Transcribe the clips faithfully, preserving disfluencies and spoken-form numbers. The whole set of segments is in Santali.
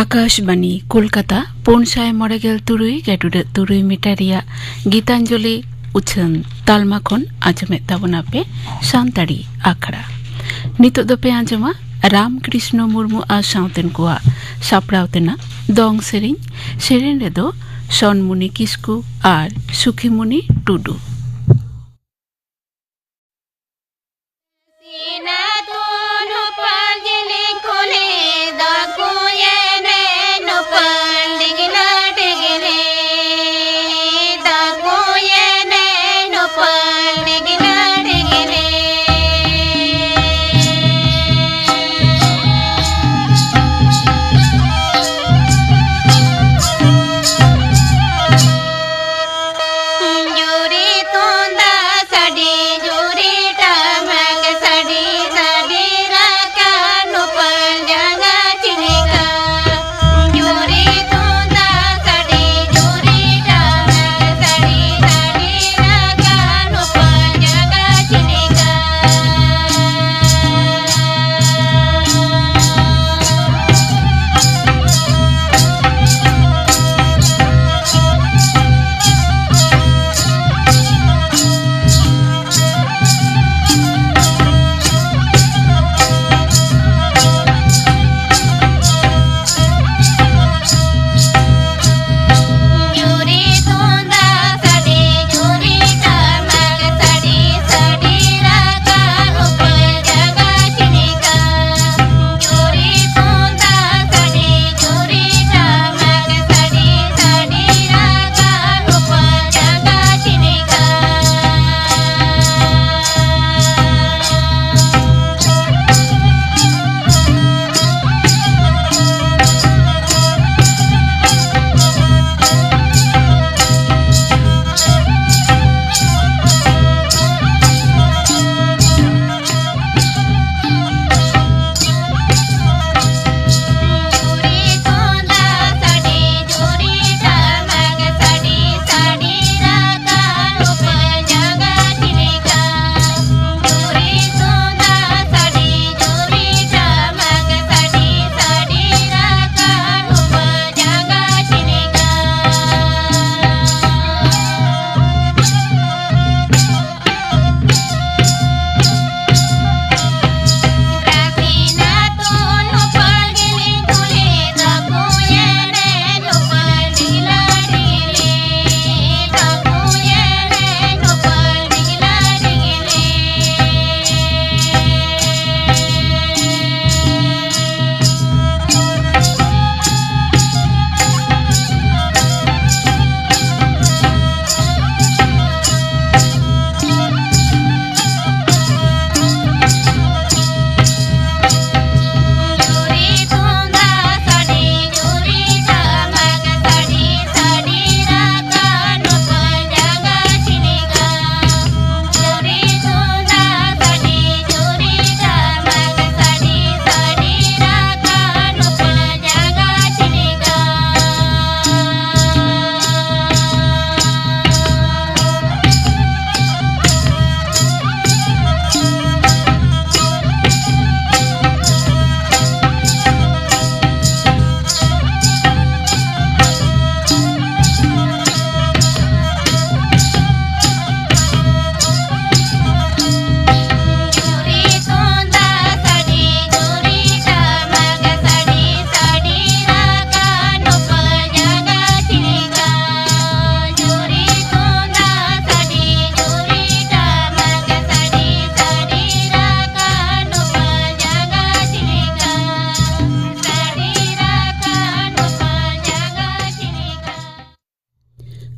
ᱟᱠᱟᱥᱵᱟᱱᱤ ᱠᱳᱞᱠᱟᱛᱟ, ᱯᱩᱱ ᱥᱟᱭ ᱢᱚᱬᱮ ᱜᱮᱞ ᱛᱩᱨᱩᱭ ᱜᱮᱰᱩᱰᱟᱹᱜ ᱛᱩᱨᱩᱭ ᱢᱤᱴᱟᱨ ᱨᱮᱭᱟᱜ ᱜᱤᱛᱟᱧᱡᱚᱞᱤ ᱩᱪᱷᱟᱹᱱ ᱛᱟᱞᱢᱟ ᱠᱷᱚᱱ ᱟᱸᱡᱚᱢᱮᱫ ᱛᱟᱵᱚᱱᱟ ᱯᱮ ᱥᱟᱱᱛᱟᱲᱤ ᱟᱠᱷᱲᱟ᱾ ᱱᱤᱛᱚᱜ ᱫᱚᱯᱮ ᱟᱸᱡᱚᱢᱟ ᱨᱟᱢ ᱠᱨᱤᱥᱱᱚ ᱢᱩᱨᱢᱩ ᱟᱨ ᱥᱟᱶᱛᱮᱱ ᱠᱚᱣᱟᱜ ᱥᱟᱯᱲᱟᱣ ᱛᱮᱱᱟᱜ ᱫᱚᱝ ᱥᱮᱨᱮᱧ᱾ ᱥᱮᱨᱮᱧ ᱨᱮᱫᱚ ᱥᱚᱱᱢᱩᱱᱤ ᱠᱤᱥᱠᱩ ᱟᱨ ᱥᱩᱠᱷᱤᱢᱩᱱᱤ ᱴᱩᱰᱩ᱾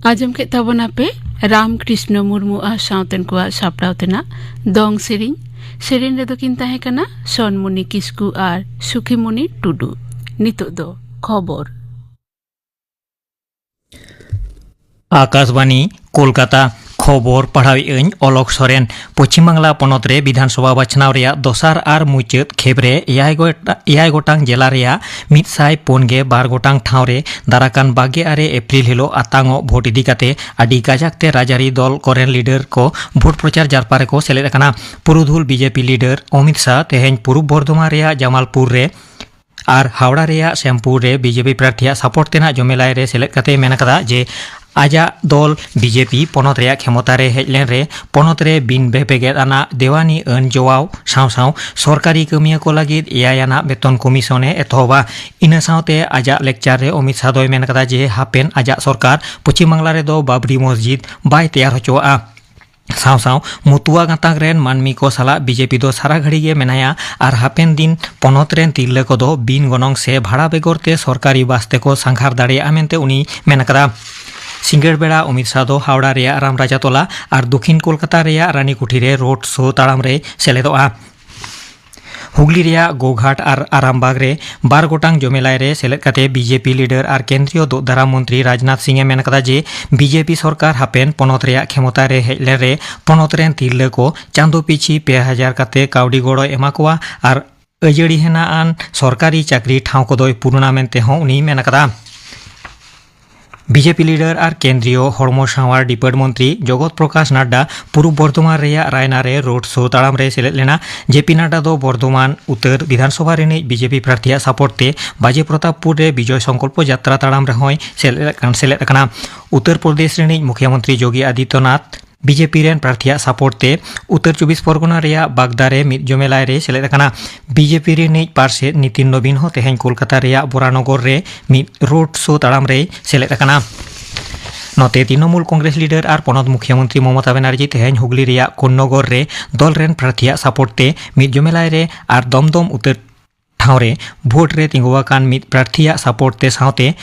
ᱟᱸᱡᱚᱢ ᱠᱮᱫ ᱛᱟᱵᱚᱱᱟᱯᱮ ᱨᱟᱢ ᱠᱨᱤᱥᱱᱚ ᱢᱩᱨᱢᱩ ᱟᱨ ᱥᱟᱶᱛᱮᱱ ᱠᱚᱣᱟᱜ ᱥᱟᱯᱲᱟᱣ ᱛᱮᱱᱟᱜ ᱫᱚᱝ ᱥᱮᱨᱮᱧ᱾ ᱥᱮᱨᱮᱧ ᱨᱮᱫᱚ ᱠᱤᱱ ᱛᱟᱦᱮᱸ ᱠᱟᱱᱟ ᱥᱚᱱᱢᱩᱱᱤ ᱠᱤᱥᱠᱩ ᱟᱨ ᱥᱩᱠᱷᱤᱢᱩᱱᱤ ᱴᱩᱰᱩ᱾ ᱱᱤᱛᱚᱜ ᱫᱚ ᱠᱷᱚᱵᱚᱨ᱾ ᱟᱠᱟᱥᱵᱟᱱᱤ, ᱠᱳᱞᱠᱟᱛᱟ᱾ ᱠᱷᱚᱵᱚᱨ ᱯᱟᱲᱦᱟᱣᱮᱫ ᱟᱹᱧ ᱚᱞᱚᱠ ᱥᱚᱨᱮᱱ᱾ ᱯᱚᱪᱷᱤᱢ ᱵᱟᱝᱞᱟ ᱯᱚᱱᱚᱛ ᱨᱮ ᱵᱤᱫᱷᱟᱱ ᱥᱚᱵᱷᱟ ᱵᱟᱪᱷᱱᱟᱣ ᱨᱮᱭᱟᱜ ᱫᱚᱥᱟᱨ ᱟᱨ ᱢᱩᱪᱟᱹᱫ ᱠᱷᱮᱯ ᱨᱮ ᱮᱭᱟᱭ ᱜᱚᱴ-, ᱮᱭᱟᱭ ᱜᱚᱴᱟᱝ ᱡᱮᱞᱟ ᱨᱮᱭᱟᱜ ᱢᱤᱫ ᱥᱟᱭ ᱯᱩᱱ ᱜᱮ ᱵᱟᱨ ᱜᱚᱴᱟᱝ ᱴᱷᱟᱶ ᱨᱮ ᱫᱟᱨᱟᱠᱟᱱ ᱵᱟᱜᱮ ᱟᱨᱮ ᱮᱯᱨᱤᱞ ᱦᱤᱞᱚᱜ ᱟᱛᱟᱝᱚᱜ ᱵᱷᱳᱴ ᱤᱫᱤ ᱠᱟᱛᱮ ᱟᱹᱰᱤ ᱠᱟᱡᱟᱠ ᱛᱮ ᱨᱟᱡᱽᱟᱹᱨᱤ ᱫᱚᱞ ᱠᱚᱨᱮᱱ ᱞᱤᱰᱟᱨ ᱠᱚ ᱵᱷᱳᱴ ᱯᱨᱚᱪᱟᱨ ᱡᱟᱨᱯᱟ ᱨᱮᱠᱚ ᱥᱮᱞᱮᱫ ᱟᱠᱟᱱᱟ᱾ ᱯᱩᱨᱩᱫᱷᱩᱞ ᱵᱤᱡᱮᱯᱤ ᱞᱤᱰᱟᱨ ᱚᱢᱤᱛ ᱥᱟᱦ ᱛᱮᱦᱮᱧ ᱯᱩᱨᱩᱵ ᱵᱚᱨᱫᱷᱚᱢᱟᱱ ᱨᱮᱭᱟᱜ ᱡᱟᱢᱟᱞᱯᱩᱨ ᱨᱮ ᱟᱨ ᱦᱟᱣᱲᱟ ᱨᱮᱭᱟᱜ ᱥᱮᱢᱯᱩᱨ ᱨᱮ ᱵᱤᱡᱮᱯᱤ ᱯᱨᱟᱨᱛᱷᱤᱭᱟᱜ ᱥᱟᱯᱳᱨᱴ ᱛᱮᱱᱟᱜ ᱡᱚᱢᱮᱞᱟᱭ ᱨᱮ ᱥᱮᱞᱮᱫ ᱠᱟᱛᱮ ᱢᱮᱱ ᱟᱠᱟᱫᱟ ᱡᱮ ᱟᱡᱟᱜ ᱫᱚᱞ ᱵᱤᱡᱮᱯᱤ ᱯᱚᱱᱚᱛ ᱨᱮᱭᱟᱜ ᱠᱷᱮᱢᱚᱛᱟ ᱨᱮ ᱦᱮᱡ ᱞᱮᱱ ᱨᱮ ᱯᱚᱱᱚᱛ ᱨᱮ ᱵᱤᱱ ᱵᱮᱯᱮᱜᱮᱫ ᱟᱱᱟᱜ ᱫᱮᱣᱟᱱᱤ ᱟᱹᱱ ᱡᱚᱣᱟᱣ ᱥᱟᱶ ᱥᱟᱶ ᱥᱚᱨᱠᱟᱨᱤ ᱠᱟᱹᱢᱤᱭᱟᱹ ᱠᱚ ᱞᱟᱹᱜᱤᱫ ᱮᱭᱟᱭ ᱟᱱᱟᱜ ᱵᱮᱛᱚᱱ ᱠᱚᱢᱤᱥᱚᱱ ᱮ ᱮᱛᱚᱦᱚᱵᱟ᱾ ᱤᱱᱟᱹ ᱥᱟᱶᱛᱮ ᱟᱡᱟᱜ ᱞᱮᱠᱪᱟᱨ ᱨᱮ ᱚᱢᱤᱛ ᱥᱟᱦ ᱫᱚᱭ ᱢᱮᱱ ᱟᱠᱟᱫᱟ ᱡᱮ ᱦᱟᱯᱮᱱ ᱟᱡᱟᱜ ᱥᱚᱨᱠᱟᱨ ᱯᱚᱪᱷᱤᱢ ᱵᱟᱝᱞᱟ ᱨᱮᱫᱚ ᱵᱟᱵᱨᱤ ᱢᱚᱥᱡᱤᱫ ᱵᱟᱭ ᱛᱮᱭᱟᱨ ᱦᱚᱪᱚᱣᱟᱜᱼᱟ᱾ ᱥᱟᱶ ᱥᱟᱶ ᱢᱚᱛᱩᱣᱟ ᱜᱟᱛᱟᱠ ᱨᱮᱱ ᱢᱟᱹᱱᱢᱤ ᱠᱚ ᱥᱟᱞᱟᱜ ᱵᱤᱡᱮᱯᱤ ᱫᱚ ᱥᱟᱨᱟ ᱜᱷᱟᱹᱲᱤ ᱜᱮ ᱢᱮᱱᱟᱭᱟ ᱟᱨ ᱦᱟᱯᱮᱱ ᱫᱤᱱ ᱯᱚᱱᱚᱛ ᱨᱮᱱ ᱛᱤᱨᱞᱟᱹ ᱠᱚᱫᱚ ᱵᱤᱱ ᱜᱚᱱᱚᱝ ᱥᱮ ᱵᱷᱟᱲᱟ ᱵᱮᱜᱚᱨ ᱛᱮ ᱥᱚᱨᱠᱟᱨᱤ ᱵᱟᱥ ᱛᱮᱠᱚ ᱥᱟᱸᱜᱷᱟᱨ ᱫᱟᱲᱮᱭᱟᱜᱼᱟ ᱢᱮᱱᱛᱮ ᱩᱱᱤᱭ ᱢᱮᱱ ᱟᱠᱟᱫᱟ᱾ ᱥᱤᱸᱜᱟᱹᱲ ᱵᱮᱲᱟ ᱚᱢᱤᱛ ᱥᱟᱦ ᱫᱚ ᱦᱟᱣᱲᱟ ᱨᱮᱭᱟᱜ ᱨᱟᱢᱨᱟᱡᱟ ᱛᱚᱞᱟ ᱟᱨ ᱫᱚᱠᱷᱤᱱ ᱠᱳᱞᱠᱟᱛᱟ ᱨᱮᱭᱟᱜ ᱨᱟᱱᱤᱠᱩᱴᱷᱤ ᱨᱮ ᱨᱳᱰ ᱥᱳ ᱛᱟᱲᱟᱢ ᱨᱮᱭ ᱥᱮᱞᱮᱫᱚᱜᱼᱟ᱾ ᱦᱩᱜᱽᱞᱤ ᱨᱮᱭᱟᱜ ᱜᱳᱜᱷᱟᱴ ᱟᱨ ᱟᱨᱟᱢᱵᱟᱜᱽ ᱨᱮ ᱵᱟᱨ ᱜᱚᱴᱟᱝ ᱡᱚᱢᱮᱞᱟᱭ ᱨᱮ ᱥᱮᱞᱮᱫ ᱠᱟᱛᱮ ᱵᱤᱡᱮᱯᱤ ᱞᱤᱰᱟᱨ ᱟᱨ ᱠᱮᱱᱫᱨᱤᱭᱚ ᱫᱩᱜ ᱫᱟᱨᱟᱢ ᱢᱚᱱᱛᱨᱤ ᱨᱟᱡᱽᱱᱟᱛᱷ ᱥᱤᱝ ᱮ ᱢᱮᱱ ᱟᱠᱟᱫᱟ ᱡᱮ ᱵᱤᱡᱮᱯᱤ ᱥᱚᱨᱠᱟᱨ ᱦᱟᱯᱮᱱ ᱯᱚᱱᱚᱛ ᱨᱮᱭᱟᱜ ᱠᱷᱮᱢᱚᱛᱟ ᱨᱮ ᱦᱮᱡ ᱞᱮᱱ ᱨᱮ ᱯᱚᱱᱚᱛ ᱨᱮᱱ ᱛᱤᱨᱞᱟᱹ ᱠᱚ ᱪᱟᱸᱫᱚ ᱯᱤᱪᱷᱤ ᱯᱮ ᱦᱟᱡᱟᱨ ᱠᱟᱛᱮ ᱠᱟᱹᱣᱰᱤ ᱜᱚᱲᱚᱭ ᱮᱢᱟ ᱠᱚᱣᱟ ᱟᱨ ᱟᱹᱡᱟᱹᱲᱤ ᱦᱮᱱᱟᱜ ᱟᱱ ᱥᱚᱨᱠᱟᱨᱤ ᱪᱟᱹᱠᱨᱤ ᱴᱷᱟᱶ ᱠᱚᱫᱚᱭ ᱯᱩᱨᱩᱱᱟ ᱢᱮᱱᱛᱮ ᱦᱚᱸ ᱩᱱᱤᱭ ᱢᱮᱱ ᱟᱠᱟᱫᱟ᱾ ᱵᱤᱡᱮᱯᱤ ᱞᱤᱰᱟᱨ ᱟᱨ ᱠᱮᱱᱫᱨᱤᱭᱚ ᱦᱚᱲᱢᱚ ᱥᱟᱶᱟᱨ ᱰᱤᱯᱟᱨᱴ ᱢᱚᱱᱛᱨᱤ ᱡᱚᱜᱚᱛ ᱯᱨᱚᱠᱟᱥ ᱱᱟᱰᱰᱟ ᱯᱩᱨᱩᱵ ᱵᱚᱨᱫᱷᱚᱢᱟᱱ ᱨᱮᱭᱟᱜ ᱨᱟᱭᱱᱟ ᱨᱮ ᱨᱳᱰ ᱥᱳ ᱛᱟᱲᱟᱢ ᱨᱮ ᱥᱮᱞᱮᱫ ᱞᱮᱱᱟ᱾ ᱡᱮ ᱯᱤ ᱱᱟᱰᱰᱟ ᱫᱚ ᱵᱚᱨᱫᱷᱚᱢᱟᱱ ᱩᱛᱛᱚᱨ ᱵᱤᱫᱷᱟᱱᱥᱚᱵᱷᱟ ᱨᱤᱱᱤᱡ ᱵᱤᱡᱮᱯᱤ ᱯᱨᱟᱨᱛᱷᱤᱭᱟᱜ ᱥᱟᱯᱳᱨᱴ ᱛᱮ ᱵᱟᱡᱮ ᱯᱨᱚᱛᱟᱯᱯᱩᱨ ᱨᱮ ᱵᱤᱡᱚᱭ ᱥᱚᱝᱠᱚᱞᱯᱚ ᱡᱟᱛᱨᱟ ᱛᱟᱲᱟᱢ ᱨᱮᱦᱚᱸᱭ ᱥᱮᱞᱮᱫ ᱟᱠᱟᱱ, ᱥᱮᱞᱮᱫ ᱟᱠᱟᱱᱟ᱾ ᱩᱛᱛᱚᱨ ᱯᱨᱚᱫᱮᱥ ᱨᱤᱱᱤᱡ ᱢᱩᱠᱷᱭᱟᱹᱢᱚᱱᱛᱨᱤ ᱡᱳᱜᱤ ᱟᱫᱤᱛᱭᱚᱱᱟᱛᱷ ᱵᱤᱡᱮᱯᱤ ᱨᱮᱱ ᱯᱨᱟᱨᱛᱷᱤᱭᱟᱜ ᱥᱟᱯᱳᱨᱴ ᱛᱮ ᱩᱛᱛᱚᱨ ᱪᱚᱵᱵᱤᱥ ᱯᱚᱨᱜᱚᱱᱟ ᱨᱮᱭᱟᱜ ᱵᱟᱜᱽᱫᱟ ᱨᱮ ᱢᱤᱫ ᱡᱚᱢᱮᱞᱟᱭ ᱨᱮ ᱥᱮᱞᱮᱫ ᱟᱠᱟᱱᱟ᱾ ᱵᱤᱡᱮᱯᱤ ᱨᱤᱱᱤᱡ ᱯᱟᱨᱥᱮᱫ ᱱᱤᱛᱤᱱ ᱱᱚᱵᱤᱱ ᱦᱚᱸ ᱛᱮᱦᱮᱧ ᱠᱳᱞᱠᱟᱛᱟ ᱨᱮᱭᱟᱜ ᱵᱳᱨᱟᱱᱚᱜᱚᱨ ᱨᱮ ᱢᱤᱫ ᱨᱳᱰ ᱥᱳ ᱛᱟᱲᱟᱢ ᱨᱮᱭ ᱥᱮᱞᱮᱫ ᱟᱠᱟᱱᱟ᱾ ᱱᱚᱛᱮ ᱛᱨᱤᱱᱚᱢᱩᱞ ᱠᱚᱝᱜᱨᱮᱥ ᱞᱤᱰᱟᱨ ᱟᱨ ᱯᱚᱱᱚᱛ ᱢᱩᱠᱷᱭᱟᱹᱢᱚᱱᱛᱨᱤ ᱢᱚᱢᱚᱛᱟ ᱵᱮᱱᱟᱨᱡᱤ ᱛᱮᱦᱮᱧ ᱦᱩᱜᱽᱞᱤ ᱨᱮᱭᱟᱜ ᱠᱚᱱᱱᱚᱜᱚᱨ ᱨᱮ ᱫᱚᱞ ᱨᱮᱱ ᱯᱨᱟᱨᱛᱷᱤᱭᱟᱜ ᱥᱟᱯᱳᱨᱴ ᱛᱮ ᱢᱤᱫ ᱡᱚᱢᱮᱞᱟᱭ ᱨᱮ ᱟᱨ ᱫᱚᱢᱫᱚᱢ ᱩᱛᱟᱹᱨ ᱴᱷᱟᱶ ᱨᱮ ᱵᱷᱳᱴ ᱨᱮ ᱛᱤᱸᱜᱩ ᱟᱠᱟᱱ ᱢᱤᱫ ᱯᱨᱟᱨᱛᱷᱤᱭᱟᱜ ᱥᱟᱯᱳᱨᱴ ᱛᱮ ᱥᱟᱶᱛᱮ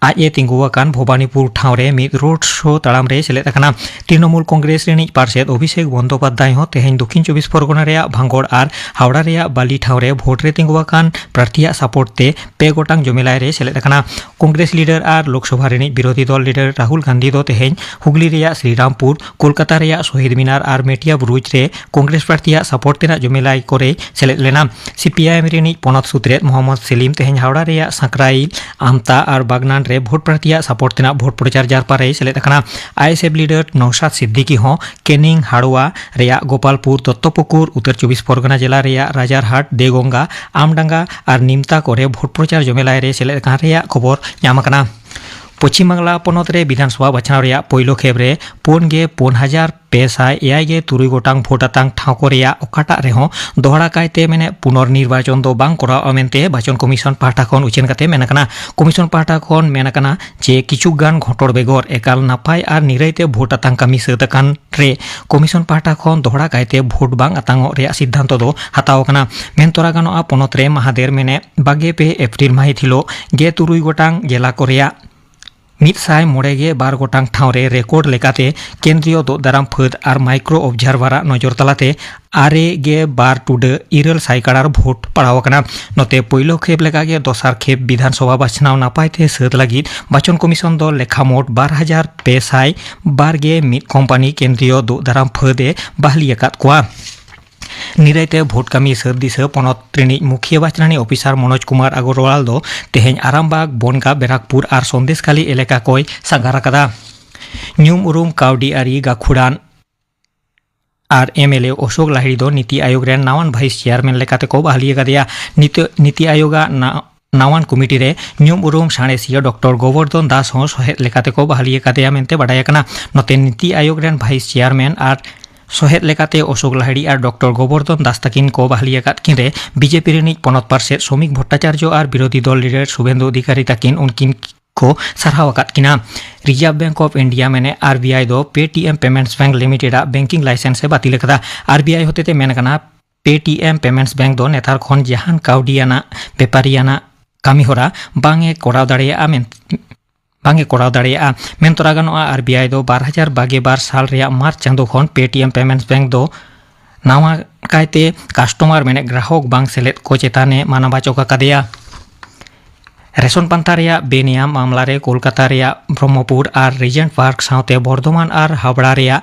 ᱟᱡ ᱮ ᱛᱤᱸᱜᱩ ᱟᱠᱟᱱ ᱵᱷᱚᱵᱟᱱᱤᱯᱩᱨ ᱴᱷᱟᱶ ᱨᱮ ᱢᱤᱫ ᱨᱳᱰ ᱥᱳ ᱛᱟᱲᱟᱢ ᱨᱮ ᱥᱮᱞᱮᱫ ᱟᱠᱟᱱᱟ᱾ ᱛᱨᱤᱱᱚᱢᱩᱞ ᱠᱚᱝᱜᱨᱮᱥ ᱨᱤᱱᱤᱡ ᱯᱟᱨᱥᱮᱛ ᱚᱵᱷᱤᱥᱮᱠ ᱵᱚᱱᱫᱳᱯᱟᱫᱽᱫᱷᱟᱭ ᱦᱚᱸ ᱛᱮᱦᱮᱧ ᱫᱚᱠᱷᱤᱱ ᱪᱚᱵᱵᱤᱥ ᱯᱚᱨᱜᱚᱱᱟ ᱨᱮᱭᱟᱜ ᱵᱷᱟᱝᱜᱚᱲ ᱟᱨ ᱦᱟᱣᱲᱟ ᱨᱮᱭᱟᱜ ᱵᱟᱞᱤ ᱴᱷᱟᱶ ᱨᱮ ᱵᱷᱳᱴ ᱨᱮ ᱛᱤᱸᱜᱩ ᱟᱠᱟᱱ ᱯᱨᱟᱨᱛᱷᱤᱭᱟᱜ ᱥᱟᱯᱳᱨᱴ ᱛᱮ ᱯᱮ ᱜᱚᱴᱟᱝ ᱡᱚᱢᱮᱞᱟᱭ ᱨᱮ ᱥᱮᱞᱮᱫ ᱟᱠᱟᱱᱟ᱾ ᱠᱚᱝᱜᱨᱮᱥ ᱞᱤᱰᱟᱨ ᱟᱨ ᱞᱳᱠᱥᱚᱵᱷᱟ ᱨᱤᱱᱤᱡ ᱵᱤᱨᱳᱫᱷᱤ ᱫᱚᱞ ᱞᱤᱰᱟᱨ ᱨᱟᱦᱩᱞ ᱜᱟᱱᱫᱷᱤ ᱫᱚ ᱛᱮᱦᱮᱧ ᱦᱩᱜᱽᱞᱤ ᱨᱮᱭᱟᱜ ᱥᱨᱤᱨᱟᱢᱯᱩᱨ, ᱠᱳᱞᱠᱟᱛᱟ ᱨᱮᱭᱟᱜ ᱥᱚᱦᱤᱫ ᱢᱤᱱᱟᱨ ᱟᱨ ᱢᱮᱴᱤᱭᱟ ᱵᱩᱨᱩᱡᱽ ᱨᱮ ᱠᱚᱝᱜᱨᱮᱥ ᱯᱨᱟᱨᱛᱷᱤᱭᱟᱜ ᱥᱟᱯᱳᱨᱴ ᱛᱮᱱᱟᱜ ᱡᱚᱢᱮᱞᱟᱭ ᱠᱚᱨᱮᱭ ᱥᱮᱞᱮᱫ ᱞᱮᱱᱟ᱾ ᱥᱤᱯᱤᱟᱭᱮᱢ ᱨᱤᱱᱤᱡ ᱯᱚᱱᱚᱛ ᱥᱩᱛᱨᱮᱛ ᱢᱚᱦᱚᱢᱢᱚᱫᱽ ᱥᱮᱞᱤᱢ ᱛᱮᱦᱮᱧ ᱦᱟᱣᱲᱟ ᱨᱮᱭᱟᱜ ᱥᱟᱸᱠᱨᱟᱭᱤᱞ, ᱟᱢᱛᱟ ᱟᱨ ᱵᱟᱜᱽᱱᱟᱱ ᱨᱮ ᱵᱷᱳᱴ ᱯᱨᱟᱨᱛᱷᱤᱭᱟᱜ ᱥᱟᱯᱳᱨᱴ ᱛᱮᱱᱟᱜ ᱵᱷᱳᱴ ᱯᱨᱚᱪᱟᱨ ᱡᱟᱨᱯᱟ ᱨᱮᱭ ᱥᱮᱞᱮᱫ ᱟᱠᱟᱱᱟ᱾ ᱟᱭᱮᱥᱮᱯᱷ ᱞᱤᱰᱟᱨ ᱱᱚᱣᱥᱟᱫ ᱥᱤᱫᱫᱤᱠᱤ ᱦᱚᱸ ᱠᱮᱱᱤᱝ, ᱦᱟᱲᱣᱟ ᱨᱮᱭᱟᱜ ᱜᱳᱯᱟᱞᱯᱩᱨ, ᱫᱚᱛᱛᱚᱯᱩᱠᱩᱨ, ᱩᱛᱛᱚᱨ ᱪᱚᱵᱵᱤᱥ ᱯᱚᱨᱜᱚᱱᱟ ᱡᱮᱞᱟ ᱨᱮᱭᱟᱜ ᱨᱟᱡᱟᱨᱦᱟᱴ, ᱫᱮᱜᱚᱝᱜᱟ, ᱟᱢᱰᱟᱝᱜᱟ ᱟᱨ ᱱᱤᱢᱛᱟ ᱠᱚᱨᱮ ᱵᱷᱳᱴ ᱯᱨᱚᱪᱟᱨ ᱡᱚᱢᱮᱞᱟᱭ ᱨᱮ ᱥᱮᱞᱮᱫ ᱟᱠᱟᱱ ᱨᱮᱭᱟᱜ ᱠᱷᱚᱵᱚᱨ ᱧᱟᱢ ᱟᱠᱟᱱᱟ᱾ ᱯᱚᱪᱷᱤᱢ ᱵᱟᱝᱞᱟ ᱯᱚᱱᱚᱛ ᱨᱮ ᱵᱤᱫᱷᱟᱱᱥᱚᱵᱷᱟ ᱵᱟᱪᱷᱱᱟᱣ ᱨᱮᱭᱟᱜ ᱯᱳᱭᱞᱳ ᱠᱷᱮᱯ ᱨᱮ ᱯᱩᱱ ᱜᱮ ᱯᱩᱱ ᱦᱟᱡᱟᱨ ᱯᱮ ᱥᱟᱭ ᱮᱭᱟᱭ ᱜᱮ ᱛᱩᱨᱩᱭ ᱜᱚᱴᱟᱝ ᱵᱷᱳᱴ ᱟᱛᱟᱝ ᱴᱷᱟᱶ ᱠᱚ ᱨᱮᱭᱟᱜ ᱚᱠᱟᱴᱟᱜ ᱨᱮᱦᱚᱸ ᱫᱚᱦᱲᱟ ᱠᱟᱭᱛᱮ ᱢᱮᱱᱮᱫ ᱯᱩᱱᱚᱨ ᱱᱤᱨᱵᱟᱪᱚᱱ ᱫᱚ ᱵᱟᱝ ᱠᱚᱨᱟᱣᱜᱼᱟ ᱢᱮᱱᱛᱮ ᱵᱟᱪᱚᱱ ᱠᱚᱢᱤᱥᱚᱱ ᱯᱟᱦᱴᱟ ᱠᱷᱚᱱ ᱩᱪᱷᱟᱹᱱ ᱠᱟᱛᱮ ᱢᱮᱱ ᱟᱠᱟᱱᱟ᱾ ᱠᱚᱢᱤᱥᱚᱱ ᱯᱟᱦᱴᱟ ᱠᱷᱚᱱ ᱢᱮᱱ ᱟᱠᱟᱱᱟ ᱡᱮ ᱠᱤᱪᱷᱩ ᱜᱟᱱ ᱜᱷᱚᱴᱚᱲ ᱵᱮᱜᱚᱨ ᱮᱠᱟᱞ ᱱᱟᱯᱟᱭ ᱟᱨ ᱱᱤᱨᱟᱹᱭ ᱛᱮ ᱵᱷᱳᱴ ᱟᱛᱟᱝ ᱠᱟᱹᱢᱤ ᱥᱟᱹᱛ ᱟᱠᱟᱱ ᱨᱮ ᱠᱚᱢᱤᱥᱚᱱ ᱯᱟᱦᱴᱟ ᱠᱷᱚᱱ ᱫᱚᱦᱲᱟ ᱠᱟᱭᱛᱮ ᱵᱷᱳᱴ ᱵᱟᱝ ᱟᱛᱟᱝᱚᱜ ᱨᱮᱭᱟᱜ ᱥᱤᱫᱽᱫᱷᱟᱱᱛᱚ ᱫᱚ ᱦᱟᱛᱟᱣ ᱟᱠᱟᱱᱟ᱾ ᱢᱮᱱ ᱛᱚᱨᱟ ᱜᱟᱱᱚᱜᱼᱟ, ᱯᱚᱱᱚᱛ ᱨᱮ ᱢᱟᱦᱟᱫᱮᱨ ᱢᱮᱱᱮᱫ ᱵᱟᱜᱮ ᱯᱮ ᱮᱯᱨᱤᱞ ᱢᱟᱹᱦᱤᱛ ᱦᱤᱞᱳᱜ ᱜᱮ ᱛᱩᱨᱩᱭ ᱜᱚᱴᱟᱝ ᱡᱮᱞᱟ ᱠᱚ ᱨᱮᱭᱟᱜ ᱢᱤᱫ ᱥᱟᱭ ᱢᱚᱬᱮ ᱜᱮ ᱵᱟᱨ ᱜᱚᱴᱟᱝ ᱴᱷᱟᱶ ᱨᱮ ᱨᱮᱠᱚᱨᱰ ᱞᱮᱠᱟᱛᱮ ᱠᱮᱱᱫᱨᱤᱭᱚ ᱫᱳᱜ ᱫᱟᱨᱟᱢ ᱯᱷᱟᱹᱫ ᱟᱨ ᱢᱟᱭᱠᱨᱳ ᱚᱵᱡᱟᱨᱵᱷᱟᱨᱟᱜ ᱱᱚᱡᱚᱨ ᱛᱟᱞᱟᱛᱮ ᱟᱨᱮ ᱜᱮ ᱵᱟᱨ ᱴᱩᱰᱟᱹ ᱤᱨᱟᱹᱞ ᱥᱟᱭ ᱠᱟᱲᱟᱨ ᱵᱷᱳᱴ ᱯᱟᱲᱟᱣ ᱟᱠᱟᱱᱟ᱾ ᱱᱚᱛᱮ ᱯᱳᱭᱞᱳ ᱠᱷᱮᱯ ᱞᱮᱠᱟᱜᱮ ᱫᱚᱥᱟᱨ ᱠᱷᱮᱯ ᱵᱤᱫᱷᱟᱱ ᱥᱚᱵᱷᱟ ᱵᱟᱪᱷᱱᱟᱣ ᱱᱟᱯᱟᱭ ᱛᱮ ᱥᱟᱹᱛ ᱞᱟᱹᱜᱤᱫ ᱵᱟᱪᱚᱱ ᱠᱚᱢᱤᱥᱚᱱ ᱫᱚ ᱞᱮᱠᱷᱟ ᱢᱳᱴ ᱵᱟᱨ ᱦᱟᱡᱟᱨ ᱯᱮ ᱥᱟᱭ ᱵᱟᱨ ᱜᱮ ᱢᱤᱫ ᱠᱳᱢᱯᱟᱱᱤ ᱠᱮᱱᱫᱨᱤᱭᱚ ᱫᱳᱜ ᱫᱟᱨᱟᱢ ᱯᱷᱟᱹᱫ ᱮ ᱵᱟᱦᱞᱤ ᱟᱠᱟᱫ ᱠᱚᱣᱟ᱾ ᱱᱤᱨᱟᱹᱭ ᱛᱮ ᱵᱷᱳᱴ ᱠᱟᱹᱢᱤ ᱥᱟᱹᱛ ᱫᱤᱥᱟᱹ ᱯᱚᱱᱚᱛ ᱨᱤᱱᱤᱡ ᱢᱩᱠᱷᱤᱭᱟᱹ ᱵᱟᱪᱷᱱᱟᱱᱤ ᱚᱯᱷᱤᱥᱟᱨ ᱢᱚᱱᱳᱡᱽ ᱠᱩᱢᱟᱨ ᱟᱜᱚᱨᱣᱟᱞ ᱫᱚ ᱛᱮᱦᱮᱧ ᱟᱨᱟᱢᱵᱟᱜᱽ, ᱵᱚᱱᱜᱟ, ᱵᱮᱨᱟᱠᱯᱩᱨ ᱟᱨ ᱥᱚᱱᱫᱮᱥᱠᱟᱞᱤ ᱮᱞᱟᱠᱟ ᱠᱚᱭ ᱥᱟᱸᱜᱷᱟᱨ ᱟᱠᱟᱫᱟ᱾ ᱧᱩᱢ ᱩᱨᱩᱢ ᱠᱟᱹᱣᱰᱤ ᱟᱹᱨᱤ ᱜᱟᱹᱠᱷᱩᱲᱟᱱ ᱟᱨ ᱮᱢ ᱮᱞ ᱮ ᱚᱥᱳᱠ ᱞᱟᱦᱤᱲᱤ ᱫᱚ ᱱᱤᱛᱤ ᱟᱭᱳᱜᱽ ᱨᱮᱱ ᱱᱟᱣᱟᱱ ᱵᱷᱟᱭᱤᱥ ᱪᱮᱭᱟᱨᱢᱮᱱ ᱞᱮᱠᱟᱛᱮ ᱠᱚ ᱵᱟᱦᱟᱞᱤ ᱟᱠᱟᱫᱮᱭᱟ᱾ ᱱᱤᱛ-, ᱱᱤᱛᱤ ᱟᱭᱳᱜᱽ ᱟᱜ ᱱᱟ-, ᱱᱟᱣᱟᱱ ᱠᱚᱢᱤᱴᱤ ᱨᱮ ᱧᱩᱢ ᱩᱨᱩᱢ ᱥᱟᱬᱮᱥᱤᱭᱟᱹ ᱰᱚᱠᱴᱚᱨ ᱜᱳᱵᱚᱨᱫᱷᱚᱱ ᱫᱟᱥ ᱦᱚᱸ ᱥᱚᱦᱮᱫ ᱞᱮᱠᱟᱛᱮ ᱠᱚ ᱵᱟᱦᱟᱞᱤ ᱟᱠᱟᱫᱮᱭᱟ ᱢᱮᱱᱛᱮ ᱵᱟᱰᱟᱭ ᱟᱠᱟᱱᱟ᱾ ᱱᱚᱛᱮ ᱱᱤᱛᱤ ᱟᱭᱳᱜᱽ ᱨᱮᱱ ᱵᱷᱟᱭᱤᱥ ᱪᱮᱭᱟᱨᱢᱮᱱ ᱟᱨ ᱥᱚᱦᱮᱫ ᱞᱮᱠᱟᱛᱮ ᱚᱥᱳᱠ ᱞᱟᱦᱤᱲᱤ ᱟᱨ ᱰᱚᱠᱴᱚᱨ ᱜᱳᱵᱚᱨᱫᱷᱚᱱ ᱫᱟᱥ ᱛᱟᱹᱠᱤᱱ ᱠᱚ ᱵᱟᱦᱟᱞᱤ ᱟᱠᱟᱫ ᱠᱤᱱ ᱨᱮ ᱵᱤᱡᱮᱯᱤ ᱨᱤᱱᱤᱡ ᱯᱚᱱᱚᱛ ᱯᱟᱨᱥᱮᱛ ᱥᱚᱢᱤᱠ ᱵᱷᱚᱴᱴᱟᱪᱟᱨᱡᱚ ᱟᱨ ᱵᱤᱨᱳᱫᱷᱤ ᱫᱚᱞ ᱞᱤᱰᱟᱨ ᱥᱩᱵᱷᱮᱱᱫᱩ ᱚᱫᱷᱤᱠᱟᱨᱤ ᱛᱟᱹᱠᱤᱱ ᱩᱱᱠᱤᱱ ᱠᱚ ᱥᱟᱨᱦᱟᱣ ᱟᱠᱟᱫ ᱠᱤᱱᱟ᱾ ᱨᱤᱡᱟᱨᱵᱷ ᱵᱮᱝᱠ ᱚᱯᱷ ᱤᱱᱰᱤᱭᱟ ᱢᱮᱱᱮ ᱟᱨ ᱵᱤ ᱟᱭ ᱫᱚ Paytm Payments Bank Limited ᱟᱜ ᱵᱮᱝᱠᱤᱝ ᱞᱟᱭᱥᱮᱱᱥ ᱮ ᱵᱟᱹᱛᱤᱞ ᱟᱠᱟᱫᱟ᱾ ᱟᱨ ᱵᱤ ᱟᱭ ᱦᱚᱛᱮᱛᱮ ᱢᱮᱱ ᱟᱠᱟᱱᱟ, Paytm Payments Bank ᱫᱚ ᱱᱮᱛᱟᱨ ᱠᱷᱚᱱ ᱡᱟᱦᱟᱱ ᱠᱟᱹᱣᱰᱤᱭᱟᱱᱟᱜ ᱵᱮᱯᱟᱨᱤᱭᱟᱱᱟᱜ ᱠᱟᱹᱢᱤᱦᱚᱨᱟ ᱵᱟᱝ ᱮ ᱠᱚᱨᱟᱣ ᱫᱟᱲᱮᱭᱟᱜᱼᱟ ᱢᱮᱱ-, ᱵᱟᱝ ᱮ ᱠᱚᱨᱟᱣ ᱫᱟᱲᱮᱭᱟᱜᱼᱟ᱾ ᱢᱮᱱ ᱛᱚᱨᱟ ᱜᱟᱱᱚᱜᱼᱟ, ᱟᱨ ᱵᱤ ᱟᱭ ᱫᱚ ᱵᱟᱨ ᱦᱟᱡᱟᱨ ᱵᱟᱜᱮ ᱵᱟᱨ ᱥᱟᱞ ᱨᱮᱭᱟᱜ ᱢᱟᱨᱪ ᱪᱟᱸᱫᱳ ᱠᱷᱚᱱ Paytm Payments Bank ᱫᱚ ᱱᱟᱣᱟ ᱠᱟᱭᱛᱮ ᱠᱟᱥᱴᱚᱢᱟᱨ ᱢᱮᱱᱮᱫ ᱜᱨᱟᱦᱚᱠ ᱵᱟᱝ ᱥᱮᱞᱮᱫ ᱠᱚ ᱪᱮᱛᱟᱱ ᱮ ᱢᱟᱱᱟ ᱵᱟᱪᱚᱠ ᱟᱠᱟᱫᱮᱭᱟ᱾ ᱨᱮᱥᱚᱱ ᱯᱟᱱᱛᱷᱟ ᱨᱮᱭᱟᱜ ᱵᱮᱱᱤᱭᱟᱢ ᱢᱟᱢᱞᱟ ᱨᱮ ᱠᱳᱞᱠᱟᱛᱟ ᱨᱮᱭᱟᱜ ᱵᱨᱚᱦᱢᱚᱯᱩᱨ ᱟᱨ ᱨᱤᱡᱮᱱᱴ ᱯᱟᱨᱠ ᱥᱟᱶᱛᱮ ᱵᱚᱨᱫᱷᱚᱢᱟᱱ ᱟᱨ ᱦᱟᱵᱲᱟ ᱨᱮᱭᱟᱜ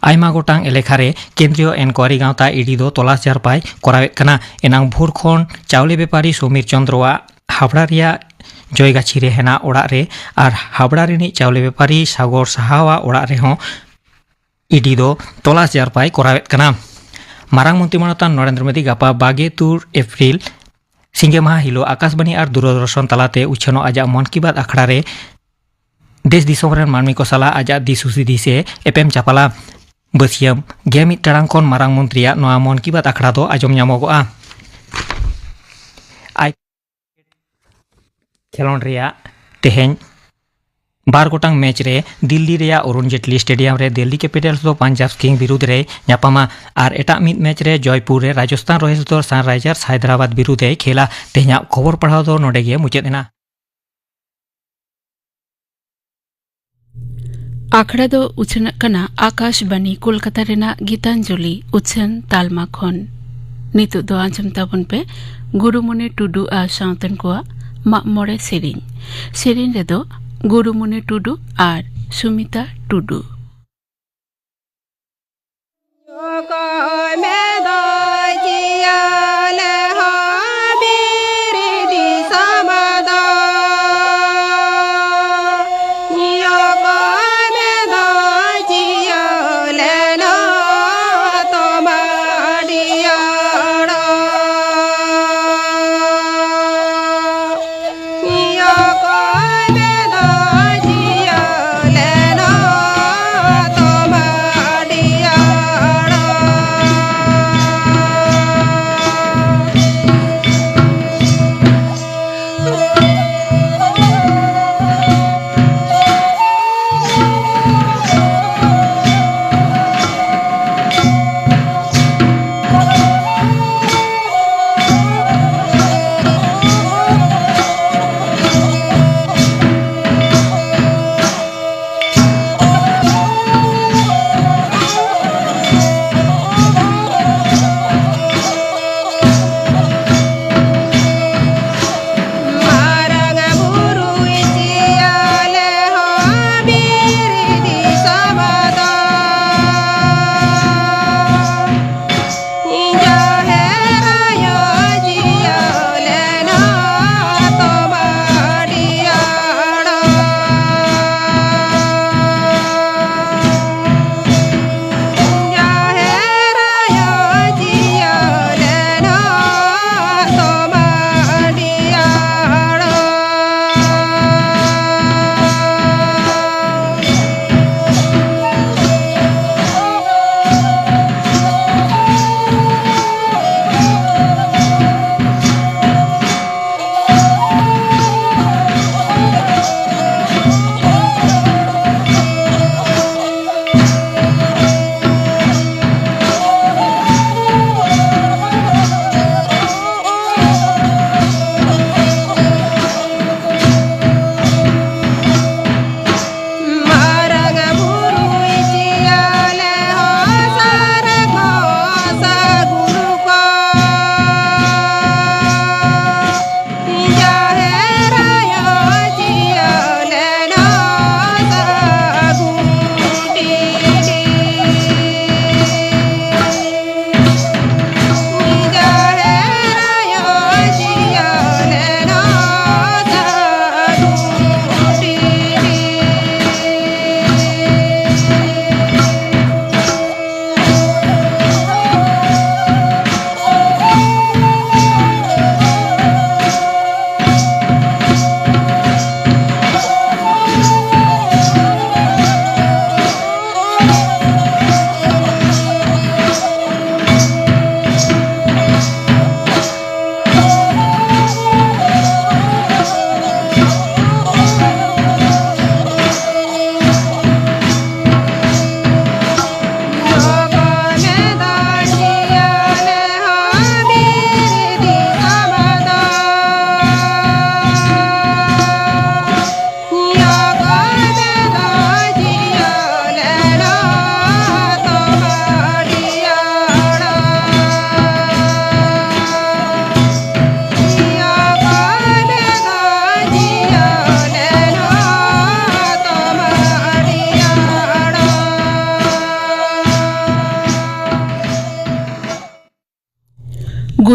ᱟᱭᱢᱟ ᱜᱚᱴᱟᱝ ᱮᱞᱮᱠᱷᱟ ᱨᱮ ᱠᱮᱱᱫᱨᱤᱭᱚ ᱮᱱᱠᱣᱟᱨᱤ ᱜᱟᱶᱛᱟ ᱤ ᱰᱤ ᱫᱚ ᱛᱚᱞᱟᱥ ᱡᱟᱨᱯᱟᱭ ᱠᱚᱨᱟᱣᱮᱫ ᱠᱟᱱᱟ᱾ ᱮᱱᱟᱝ ᱵᱷᱳᱨ ᱠᱷᱚᱱ ᱪᱟᱣᱞᱮ ᱵᱮᱯᱟᱨᱤ ᱥᱚᱢᱤᱨ ᱪᱚᱸᱫᱽᱨᱚᱣᱟᱜ ᱦᱟᱵᱲᱟ ᱨᱮᱭᱟᱜ ᱡᱚᱭᱜᱟᱪᱷᱤ ᱨᱮ ᱦᱮᱱᱟᱜ ᱚᱲᱟᱜ ᱨᱮ ᱟᱨ ᱦᱟᱵᱲᱟ ᱨᱤᱱᱤᱡ ᱪᱟᱣᱞᱮ ᱵᱮᱯᱟᱨᱤ ᱥᱟᱜᱚᱨ ᱥᱟᱦᱟᱣᱟᱜ ᱚᱲᱟᱜ ᱨᱮᱦᱚᱸ ᱤ ᱰᱤ ᱫᱚ ᱛᱚᱞᱟᱥ ᱡᱟᱨᱯᱟᱭ ᱠᱚᱨᱟᱣᱮᱫ ᱠᱟᱱᱟ᱾ ᱢᱟᱨᱟᱝ ᱢᱚᱱᱛᱨᱤ ᱢᱟᱱᱚᱛᱟᱱ ᱱᱚᱨᱮᱱᱫᱨᱚ ᱢᱳᱫᱤ ᱜᱟᱯᱟ ᱵᱟᱜᱮ ᱛᱩᱨ ᱮᱯᱨᱤᱞ ᱥᱤᱸᱜᱮ ᱢᱟᱦᱟ ᱦᱤᱞᱳᱜ ᱟᱠᱟᱥᱵᱟᱱᱤ ᱟᱨ ᱫᱩᱨᱚᱫᱚᱨᱥᱚᱱ ᱛᱟᱞᱟᱛᱮ ᱩᱪᱷᱟᱹᱱᱚᱜ ᱟᱡᱟᱜ ᱢᱚᱱ ᱠᱤ ᱵᱟᱛ ᱟᱠᱷᱲᱟ ᱨᱮ ᱫᱮᱥ ᱫᱤᱥᱚᱢ ᱨᱮᱱ ᱢᱟᱹᱱᱢᱤ ᱠᱚ ᱥᱟᱞᱟᱜ ᱟᱡᱟᱜ ᱫᱤᱥ ᱦᱩᱫᱤᱥ ᱮ ᱮᱯᱮᱢ ᱪᱟᱯᱟᱞᱟ᱾ ᱵᱟᱹᱥᱭᱟᱹᱢ ᱜᱮᱞ ᱢᱤᱫ ᱴᱟᱲᱟᱝ ᱠᱷᱚᱱ ᱢᱟᱨᱟᱝ ᱢᱚᱱᱛᱨᱤᱭᱟᱜ ᱱᱚᱣᱟ ᱢᱚᱱ ᱠᱤ ᱵᱟᱛ ᱟᱠᱷᱲᱟ ᱫᱚ ᱟᱸᱡᱚᱢ ᱧᱟᱢᱚᱜᱚᱜᱼᱟ᱾ ᱟᱭ ᱠᱷᱮᱞᱳᱸᱰ ᱨᱮᱭᱟᱜ ᱛᱮᱦᱮᱧ ᱵᱟᱨ ᱜᱚᱴᱟᱝ ᱢᱮᱪ ᱨᱮ ᱫᱤᱞᱞᱤ ᱨᱮᱭᱟᱜ ᱚᱨᱩᱱ ᱡᱮᱴᱞᱤ ᱥᱴᱮᱰᱤᱭᱟᱢ ᱨᱮ ᱫᱤᱞᱞᱤ ᱠᱮᱯᱤᱴᱟᱞᱥ ᱫᱚ ᱯᱟᱧᱡᱟᱵᱽ ᱠᱤᱝ ᱵᱤᱨᱩᱫᱽ ᱨᱮᱭ ᱧᱟᱯᱟᱢᱟ ᱟᱨ ᱮᱴᱟᱜ ᱢᱤᱫ ᱢᱮᱪ ᱨᱮ ᱡᱚᱭᱯᱩᱨ ᱨᱮ ᱨᱟᱡᱚᱥᱛᱷᱟᱱ ᱨᱚᱭᱮᱞᱥ ᱫᱚ ᱥᱟᱱᱨᱟᱭᱡᱟᱨᱥ ᱦᱟᱭᱫᱨᱟᱵᱟᱫᱽ ᱵᱤᱨᱩᱫᱽ ᱮ ᱠᱷᱮᱞᱟ᱾ ᱛᱮᱦᱮᱧᱟᱜ ᱠᱷᱚᱵᱚᱨ ᱯᱟᱲᱦᱟᱣ ᱫᱚ ᱱᱚᱰᱮ ᱜᱮ ᱢᱩᱪᱟᱹᱫ ᱮᱱᱟ᱾ ᱟᱠᱷᱲᱟ ᱫᱚ ᱩᱪᱷᱟᱹᱱᱚᱜ ᱠᱟᱱᱟ ᱟᱠᱟᱥᱵᱟᱱᱤ ᱠᱳᱞᱠᱟᱛᱟ ᱨᱮᱱᱟᱜ ᱜᱤᱛᱟᱧᱡᱚᱞᱤ ᱩᱪᱷᱟᱹᱱ ᱛᱟᱞᱢᱟ ᱠᱷᱚᱱ᱾ ᱱᱤᱛᱚᱜ ᱫᱚ ᱟᱸᱡᱚᱢ ᱛᱟᱵᱚᱱ ᱯᱮ ᱜᱩᱨᱩᱢᱩᱱᱤ ᱴᱩᱰᱩ ᱟᱨ ᱥᱟᱶᱛᱮᱱ ᱠᱚᱣᱟᱜ ᱢᱟᱜ ᱢᱚᱬᱮ ᱥᱮᱨᱮᱧ᱾ ᱥᱮᱨᱮᱧ ᱨᱮᱫᱚ ᱜᱩᱨᱩᱢᱩᱱᱤ ᱴᱩᱰᱩ ᱟᱨ ᱥᱩᱢᱤᱛᱟ ᱴᱩᱰᱩ᱾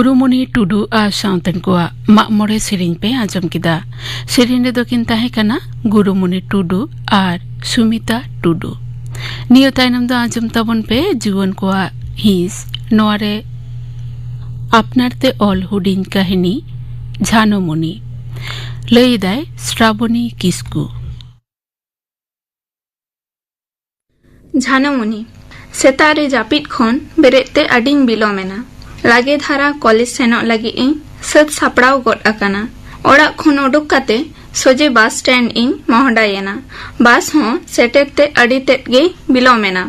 ᱜᱩᱨᱩᱢᱩᱱᱤ ᱴᱩᱰᱩ ᱟᱨ ᱥᱟᱶᱛᱮᱱ ᱠᱚᱣᱟᱜ ᱢᱟᱜ ᱢᱚᱬᱮ ᱥᱮᱨᱮᱧ ᱯᱮ ᱟᱸᱡᱚᱢ ᱠᱮᱫᱟ᱾ ᱥᱮᱨᱮᱧ ᱨᱮᱫᱚ ᱠᱤᱱ ᱛᱟᱦᱮᱸ ᱠᱟᱱᱟ ᱜᱩᱨᱩᱢᱩᱱᱤ ᱴᱩᱰᱩ ᱟᱨ ᱥᱩᱢᱤᱛᱟ ᱴᱩᱰᱩ᱾ ᱱᱤᱭᱟᱹ ᱛᱟᱭᱱᱚᱢ ᱫᱚ ᱟᱸᱡᱚᱢ ᱛᱟᱵᱚᱱ ᱯᱮ ᱡᱩᱣᱟᱹᱱ ᱠᱚᱣᱟᱜ ᱦᱤᱸᱥ᱾ ᱱᱚᱣᱟ ᱨᱮ ᱟᱯᱱᱟᱨ ᱛᱮ ᱚᱞ ᱦᱩᱰᱤᱧ ᱠᱟᱹᱦᱱᱤ ᱡᱷᱟᱱᱚᱢᱩᱱᱤ᱾ ᱞᱟᱹᱭ ᱮᱫᱟᱭ ᱥᱨᱟᱵᱚᱱᱤ ᱠᱤᱥᱠᱩ᱾ ᱡᱷᱟᱱᱚᱢᱩᱱᱤ᱾ ᱥᱮᱛᱟᱜ ᱨᱮ ᱡᱟᱹᱯᱤᱫ ᱠᱷᱚᱱ ᱵᱮᱨᱮᱫ ᱛᱮ ᱟᱹᱰᱤᱧ ᱵᱤᱞᱚᱢ ᱮᱱᱟ᱾ ᱞᱟᱜᱮ ᱫᱷᱟᱨᱟ ᱠᱚᱞᱮᱡᱽ ᱥᱮᱱᱚᱜ ᱞᱟᱹᱜᱤᱫ ᱤᱧ ᱥᱟᱹᱛ ᱥᱟᱯᱲᱟᱣ ᱜᱚᱫ ᱟᱠᱟᱱᱟ᱾ ᱚᱲᱟᱜ ᱠᱷᱚᱱ ᱩᱰᱩᱠ ᱠᱟᱛᱮ ᱥᱚᱡᱷᱮ ᱵᱟᱥ ᱥᱴᱮᱱᱰ ᱤᱧ ᱢᱚᱦᱰᱟᱭᱮᱱᱟ᱾ ᱵᱟᱥ ᱦᱚᱸ ᱥᱮᱴᱮᱨ ᱛᱮ ᱟᱹᱰᱤ ᱛᱮᱫ ᱜᱮ ᱵᱤᱞᱚᱢ ᱮᱱᱟ᱾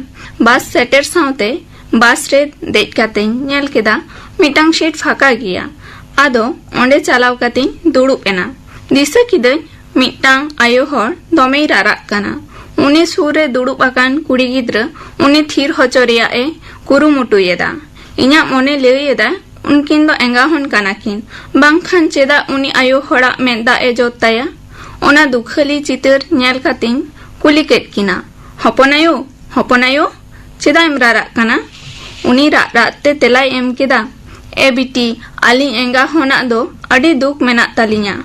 ᱵᱟᱥ ᱥᱮᱴᱮᱨ ᱥᱟᱶᱛᱮ ᱵᱟᱥ ᱨᱮ ᱫᱮᱡ ᱠᱟᱛᱮᱧ ᱧᱮᱞ ᱠᱮᱫᱟ ᱢᱤᱫᱴᱟᱝ ᱥᱤᱴ ᱯᱷᱟᱸᱠᱟ ᱜᱮᱭᱟ᱾ ᱟᱫᱚ ᱚᱸᱰᱮ ᱪᱟᱞᱟᱣ ᱠᱟᱛᱮᱧ ᱫᱩᱲᱩᱵ ᱮᱱᱟ᱾ ᱫᱤᱥᱟᱹ ᱠᱤᱫᱟᱹᱧ ᱢᱤᱫᱴᱟᱝ ᱟᱭᱳ ᱦᱚᱲ ᱫᱚᱢᱮᱭ ᱨᱟᱨᱟᱜ ᱠᱟᱱᱟ᱾ ᱩᱱᱤ ᱥᱩᱨ ᱨᱮ ᱫᱩᱲᱩᱵ ᱟᱠᱟᱱ ᱠᱩᱲᱤ ᱜᱤᱫᱽᱨᱟᱹ ᱩᱱᱤ ᱛᱷᱤᱨ ᱦᱚᱪᱚ ᱨᱮᱭᱟᱜ ᱮ ᱠᱩᱨᱩᱢᱩᱴᱩᱭᱮᱫᱟ᱾ ᱤᱧᱟᱜ ᱢᱚᱱᱮ ᱞᱟᱹᱭ ᱮᱫᱟ ᱩᱱᱠᱤᱱ ᱫᱚ ᱮᱸᱜᱟ ᱦᱚᱱ ᱠᱟᱱᱟ ᱠᱤᱱ, ᱵᱟᱝᱠᱷᱟᱱ ᱪᱮᱫᱟᱜ ᱩᱱᱤ ᱟᱭᱳ ᱦᱚᱲᱟᱜ ᱢᱮᱫ ᱫᱟᱜ ᱮ ᱡᱚᱫ ᱛᱟᱭᱟ? ᱚᱱᱟ ᱫᱩᱠᱷᱟᱹᱞᱤ ᱪᱤᱛᱟᱹᱨ ᱧᱮᱞ ᱠᱟᱛᱮᱧ ᱠᱩᱞᱤ ᱠᱮᱫ ᱠᱤᱱᱟ, "ᱦᱚᱯᱚᱱ ᱟᱭᱳ, ᱦᱚᱯᱚᱱ ᱟᱭᱳ, ᱪᱮᱫᱟᱜ ᱮᱢ ᱨᱟᱨᱟᱜ ᱠᱟᱱᱟ?" ᱩᱱᱤ ᱨᱟᱜ ᱨᱟᱜ ᱛᱮ ᱛᱮᱞᱟᱭ ᱮᱢ ᱠᱮᱫᱟ, "ᱮ ᱵᱤᱴᱤ, ᱟᱹᱞᱤᱧ ᱮᱸᱜᱟ ᱦᱚᱱᱟᱜ ᱫᱚ ᱟᱹᱰᱤ ᱫᱩᱠ ᱢᱮᱱᱟᱜ ᱛᱟᱹᱞᱤᱧᱟ᱾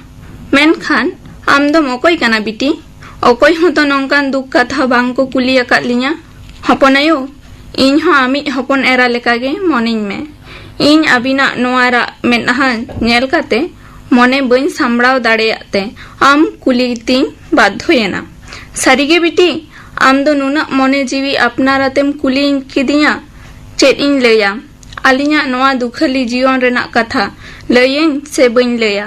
ᱢᱮᱱᱠᱷᱟᱱ ᱟᱢ ᱫᱚᱢ ᱚᱠᱚᱭ ᱠᱟᱱᱟ ᱵᱤᱴᱤ? ᱚᱠᱚᱭ ᱦᱚᱸᱛᱚ ᱱᱚᱝᱠᱟᱱ ᱫᱩᱠ ᱠᱟᱛᱷᱟ ᱵᱟᱝ ᱠᱚ ᱠᱩᱞᱤ ᱟᱠᱟᱫ ᱞᱤᱧᱟ᱾ ᱦᱚᱯᱚᱱ ᱟᱭᱳ, ᱤᱧ ᱦᱚᱸ ᱟᱢᱤᱡ ᱦᱚᱯᱚᱱ ᱮᱨᱟ ᱞᱮᱠᱟᱜᱮ ᱢᱚᱱᱮᱧ ᱢᱮ᱾ ᱤᱧ ᱟᱹᱵᱤᱱᱟᱜ ᱱᱚᱣᱟ ᱨᱟᱜ ᱢᱮᱫᱦᱟ ᱧᱮᱞ ᱠᱟᱛᱮ ᱢᱚᱱᱮ ᱵᱟᱹᱧ ᱥᱟᱢᱵᱲᱟᱣ ᱫᱟᱲᱮᱭᱟᱜ ᱛᱮ ᱟᱢ ᱠᱩᱞᱤ ᱛᱤᱧ ᱵᱟᱫᱽᱫᱷᱚᱭᱮᱱᱟ᱾ ᱥᱟᱹᱨᱤᱜᱮ ᱵᱤᱴᱤ, ᱟᱢ ᱫᱚ ᱱᱩᱱᱟᱹᱜ ᱢᱚᱱᱮ ᱡᱤᱣᱤ ᱟᱯᱱᱟᱨ ᱟᱛᱮᱢ ᱠᱩᱞᱤ ᱠᱤᱫᱤᱧᱟ? ᱪᱮᱫ ᱤᱧ ᱞᱟᱹᱭᱟ? ᱟᱹᱞᱤᱧᱟᱜ ᱱᱚᱣᱟ ᱫᱩᱠᱷᱟᱹᱞᱤ ᱡᱤᱭᱚᱱ ᱨᱮᱱᱟᱜ ᱠᱟᱛᱷᱟ ᱞᱟᱹᱭᱟᱹᱧ ᱥᱮ ᱵᱟᱹᱧ ᱞᱟᱹᱭᱟ?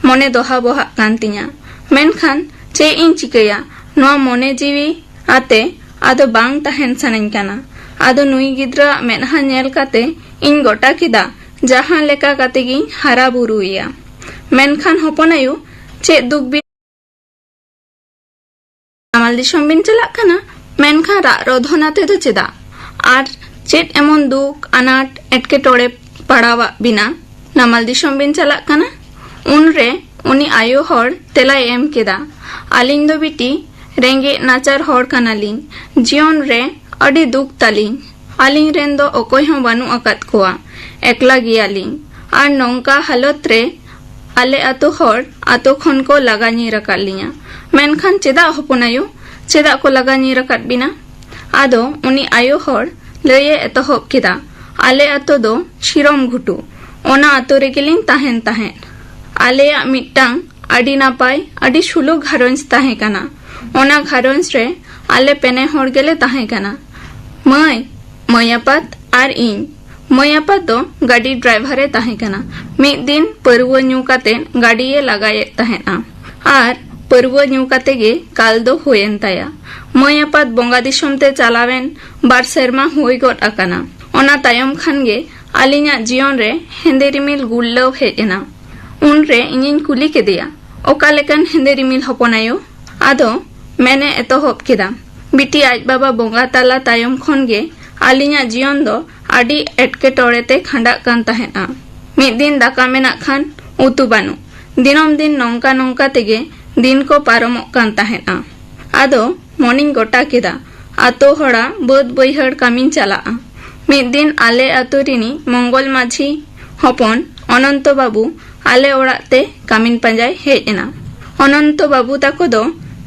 ᱢᱚᱱᱮ ᱫᱚᱦᱟ ᱵᱚᱦᱟᱜ ᱠᱟᱱ ᱛᱤᱧᱟ᱾ ᱢᱮᱱᱠᱷᱟᱱ ᱪᱮᱫ ᱤᱧ ᱪᱤᱠᱟᱹᱭᱟ? ᱱᱚᱣᱟ ᱢᱚᱱᱮ ᱡᱤᱣᱤ ᱟᱛᱮ ᱟᱫᱚ ᱵᱟᱝ ᱛᱟᱦᱮᱱ ᱥᱟᱱᱟᱧ ᱠᱟᱱᱟ᱾ ᱟᱫᱚ ᱱᱩᱭ ᱜᱤᱫᱽᱨᱟᱹᱣᱟᱜ ᱢᱮᱫᱦᱟ ᱧᱮᱞ ᱠᱟᱛᱮ ᱤᱧ ᱜᱚᱴᱟ ᱠᱮᱫᱟ, ᱡᱟᱦᱟᱸ ᱞᱮᱠᱟ ᱠᱟᱛᱮ ᱜᱤᱧ ᱦᱟᱨᱟ ᱵᱩᱨᱩᱭᱮᱭᱟ᱾ ᱢᱮᱱᱠᱷᱟᱱ ᱦᱚᱯᱚᱱ ᱟᱭᱳ, ᱪᱮᱫ ᱫᱩᱠ ᱵᱤᱱ ᱱᱟᱢᱟᱞ ᱫᱤᱥᱚᱢ ᱵᱤᱱ ᱪᱟᱞᱟᱜ ᱠᱟᱱᱟ, ᱢᱮᱱᱠᱷᱟᱱ ᱨᱟᱜ ᱨᱚᱫᱷᱚᱱ ᱟᱛᱮ ᱫᱚ ᱪᱮᱫᱟᱜ? ᱟᱨ ᱪᱮᱫ ᱮᱢᱚᱱ ᱫᱩᱠ, ᱟᱱᱟᱴ, ᱮᱴᱠᱮᱴᱚᱬᱮ ᱯᱟᱲᱟᱣᱟᱜ ᱵᱤᱱᱟ? ᱱᱟᱢᱟᱞ ᱫᱤᱥᱚᱢ ᱵᱤᱱ ᱪᱟᱞᱟᱜ ᱠᱟᱱᱟ?" ᱩᱱᱨᱮ ᱩᱱᱤ ᱟᱭᱳ ᱦᱚᱲ ᱛᱮᱞᱟᱭ ᱮᱢ ᱠᱮᱫᱟ, "ᱟᱹᱞᱤᱧ ᱫᱚ ᱵᱤᱴᱤ ᱨᱮᱸᱜᱮᱡ ᱱᱟᱪᱟᱨ ᱦᱚᱲ ᱠᱟᱱᱟᱞᱤᱧ᱾ ᱡᱤᱭᱚᱱ ᱨᱮ ᱟᱹᱰᱤ ᱫᱩᱠ ᱛᱟᱹᱞᱤᱧ᱾ ᱟᱹᱞᱤᱧ ᱨᱮᱱ ᱫᱚ ᱚᱠᱚᱭ ᱦᱚᱸ ᱵᱟᱹᱱᱩᱜ ᱟᱠᱟᱫ ᱠᱚᱣᱟ᱾ ᱮᱠᱞᱟ ᱜᱮᱭᱟᱞᱤᱧ᱾ ᱟᱨ ᱱᱚᱝᱠᱟ ᱦᱟᱞᱚᱛ ᱨᱮ ᱟᱞᱮ ᱟᱛᱳ ᱦᱚᱲ ᱟᱛᱳ ᱠᱷᱚᱱ ᱠᱚ ᱞᱟᱜᱟ ᱧᱤᱨ ᱟᱠᱟᱫ ᱞᱤᱧᱟ᱾ ᱢᱮᱱᱠᱷᱟᱱ ᱪᱮᱫᱟᱜ ᱦᱚᱯᱚᱱ ᱟᱭᱳ? ᱪᱮᱫᱟᱜ ᱠᱚ ᱞᱟᱜᱟ ᱧᱤᱨ ᱟᱠᱟᱫ ᱵᱤᱱᱟ? ᱟᱫᱚ ᱩᱱᱤ ᱟᱭᱳ ᱦᱚᱲ ᱞᱟᱹᱭᱮ ᱮᱛᱚᱦᱚᱵ ᱠᱮᱫᱟ, ᱟᱞᱮ ᱟᱛᱳ ᱫᱚ ᱥᱤᱨᱚᱢ ᱜᱷᱩᱴᱩ, ᱚᱱᱟ ᱟᱛᱳ ᱨᱮᱜᱮᱞᱤᱧ ᱛᱟᱦᱮᱱ ᱛᱟᱦᱮᱸᱫ᱾ ᱟᱞᱮᱭᱟᱜ ᱢᱤᱫᱴᱟᱝ ᱟᱹᱰᱤ ᱱᱟᱯᱟᱭ, ᱟᱹᱰᱤ ᱥᱩᱞᱩᱠ ᱜᱷᱟᱨᱚᱸᱡᱽ ᱛᱟᱦᱮᱸ ᱠᱟᱱᱟ᱾ ᱚᱱᱟ ᱜᱷᱟᱨᱚᱸᱡᱽ ᱨᱮ ᱟᱞᱮ ᱯᱮᱱᱮ ᱦᱚᱲ ᱜᱮᱞᱮ ᱛᱟᱦᱮᱸ ᱠᱟᱱᱟ, ᱢᱟᱹᱭ, ᱢᱟᱹᱭ ᱟᱯᱟᱛ ᱟᱨ ᱤᱧ᱾ ᱢᱟᱹᱭ ᱟᱯᱟᱛ ᱫᱚ ᱜᱟᱹᱰᱤ ᱰᱨᱟᱭᱵᱷᱟᱨ ᱮ ᱛᱟᱦᱮᱸ ᱠᱟᱱᱟ᱾ ᱢᱤᱫ ᱫᱤᱱ ᱯᱟᱹᱨᱣᱟᱹ ᱧᱩ ᱠᱟᱛᱮ ᱜᱟᱹᱰᱤᱭᱮ ᱞᱟᱜᱟᱭᱮᱫ ᱛᱟᱦᱮᱸᱫᱼᱟ ᱟᱨ ᱯᱟᱹᱨᱣᱟᱹ ᱧᱩ ᱠᱟᱛᱮ ᱜᱮ ᱠᱟᱞ ᱫᱚ ᱦᱩᱭᱮᱱ ᱛᱟᱭᱟ᱾ ᱢᱟᱹᱭ ᱟᱯᱟᱛ ᱵᱚᱸᱜᱟ ᱫᱤᱥᱚᱢ ᱛᱮ ᱪᱟᱞᱟᱣᱮᱱ ᱵᱟᱨ ᱥᱮᱨᱢᱟ ᱦᱩᱭ ᱜᱚᱫ ᱟᱠᱟᱱᱟ᱾ ᱚᱱᱟ ᱛᱟᱭᱚᱢ ᱠᱷᱟᱱ ᱜᱮ ᱟᱹᱞᱤᱧᱟᱜ ᱡᱤᱭᱚᱱ ᱨᱮ ᱦᱮᱸᱫᱮ ᱨᱤᱢᱤᱞ ᱜᱩᱨᱞᱟᱹᱣ ᱦᱮᱡ ᱮᱱᱟ᱾ ᱩᱱᱨᱮ ᱤᱧᱤᱧ ᱠᱩᱞᱤ ᱠᱮᱫᱮᱭᱟ, ᱚᱠᱟ ᱞᱮᱠᱟᱱ ᱦᱮᱸᱫᱮ ᱨᱤᱢᱤᱞ ᱦᱚᱯᱚᱱ ᱟᱭᱳ? ᱟᱫᱚ ᱢᱮᱱᱮ ᱮᱛᱚᱦᱚᱵ ᱠᱮᱫᱟ, ᱵᱤᱴᱤ, ᱟᱡ ᱵᱟᱵᱟ ᱵᱚᱸᱜᱟ ᱛᱟᱞᱟ ᱛᱟᱭᱚᱢ ᱠᱷᱚᱱ ᱜᱮ ᱟᱹᱞᱤᱧᱟᱜ ᱡᱤᱭᱚᱱ ᱫᱚ ᱟᱹᱰᱤ ᱮᱴᱠᱮᱴᱚᱬᱮ ᱛᱮ ᱠᱷᱟᱸᱰᱟᱜ ᱠᱟᱱ ᱛᱟᱦᱮᱸᱫᱼᱟ᱾ ᱢᱤᱫ ᱫᱤᱱ ᱫᱟᱠᱟ ᱢᱮᱱᱟᱜ ᱠᱷᱟᱱ ᱩᱛᱩ ᱵᱟᱹᱱᱩᱜ᱾ ᱫᱤᱱᱟᱹᱢ ᱫᱤᱱ ᱱᱚᱝᱠᱟ ᱱᱚᱝᱠᱟ ᱛᱮᱜᱮ ᱫᱤᱱ ᱠᱚ ᱯᱟᱨᱚᱢᱚᱜ ᱠᱟᱱ ᱛᱟᱦᱮᱸᱫᱼᱟ᱾ ᱟᱫᱚ ᱢᱚᱱᱤᱧ ᱜᱚᱴᱟ ᱠᱮᱫᱟ, ᱟᱛᱳ ᱦᱚᱲᱟᱜ ᱵᱟᱹᱫᱽ ᱵᱟᱹᱭᱦᱟᱹᱲ ᱠᱟᱹᱢᱤᱧ ᱪᱟᱞᱟᱜᱼᱟ᱾ ᱢᱤᱫ ᱫᱤᱱ ᱟᱞᱮ ᱟᱛᱳ ᱨᱤᱱᱤᱡ ᱢᱚᱝᱜᱚᱞ ᱢᱟᱹᱡᱷᱤ ᱦᱚᱯᱚᱱ ᱚᱱᱚᱱᱛᱚ ᱵᱟᱹᱵᱩ ᱟᱞᱮ ᱚᱲᱟᱜ ᱛᱮ ᱠᱟᱹᱢᱤᱱ ᱯᱟᱸᱡᱟᱭ ᱦᱮᱡ ᱮᱱᱟ᱾ ᱚᱱᱚᱱᱛᱚ ᱵᱟᱹᱵᱩ ᱛᱟᱠᱚ ᱫᱚ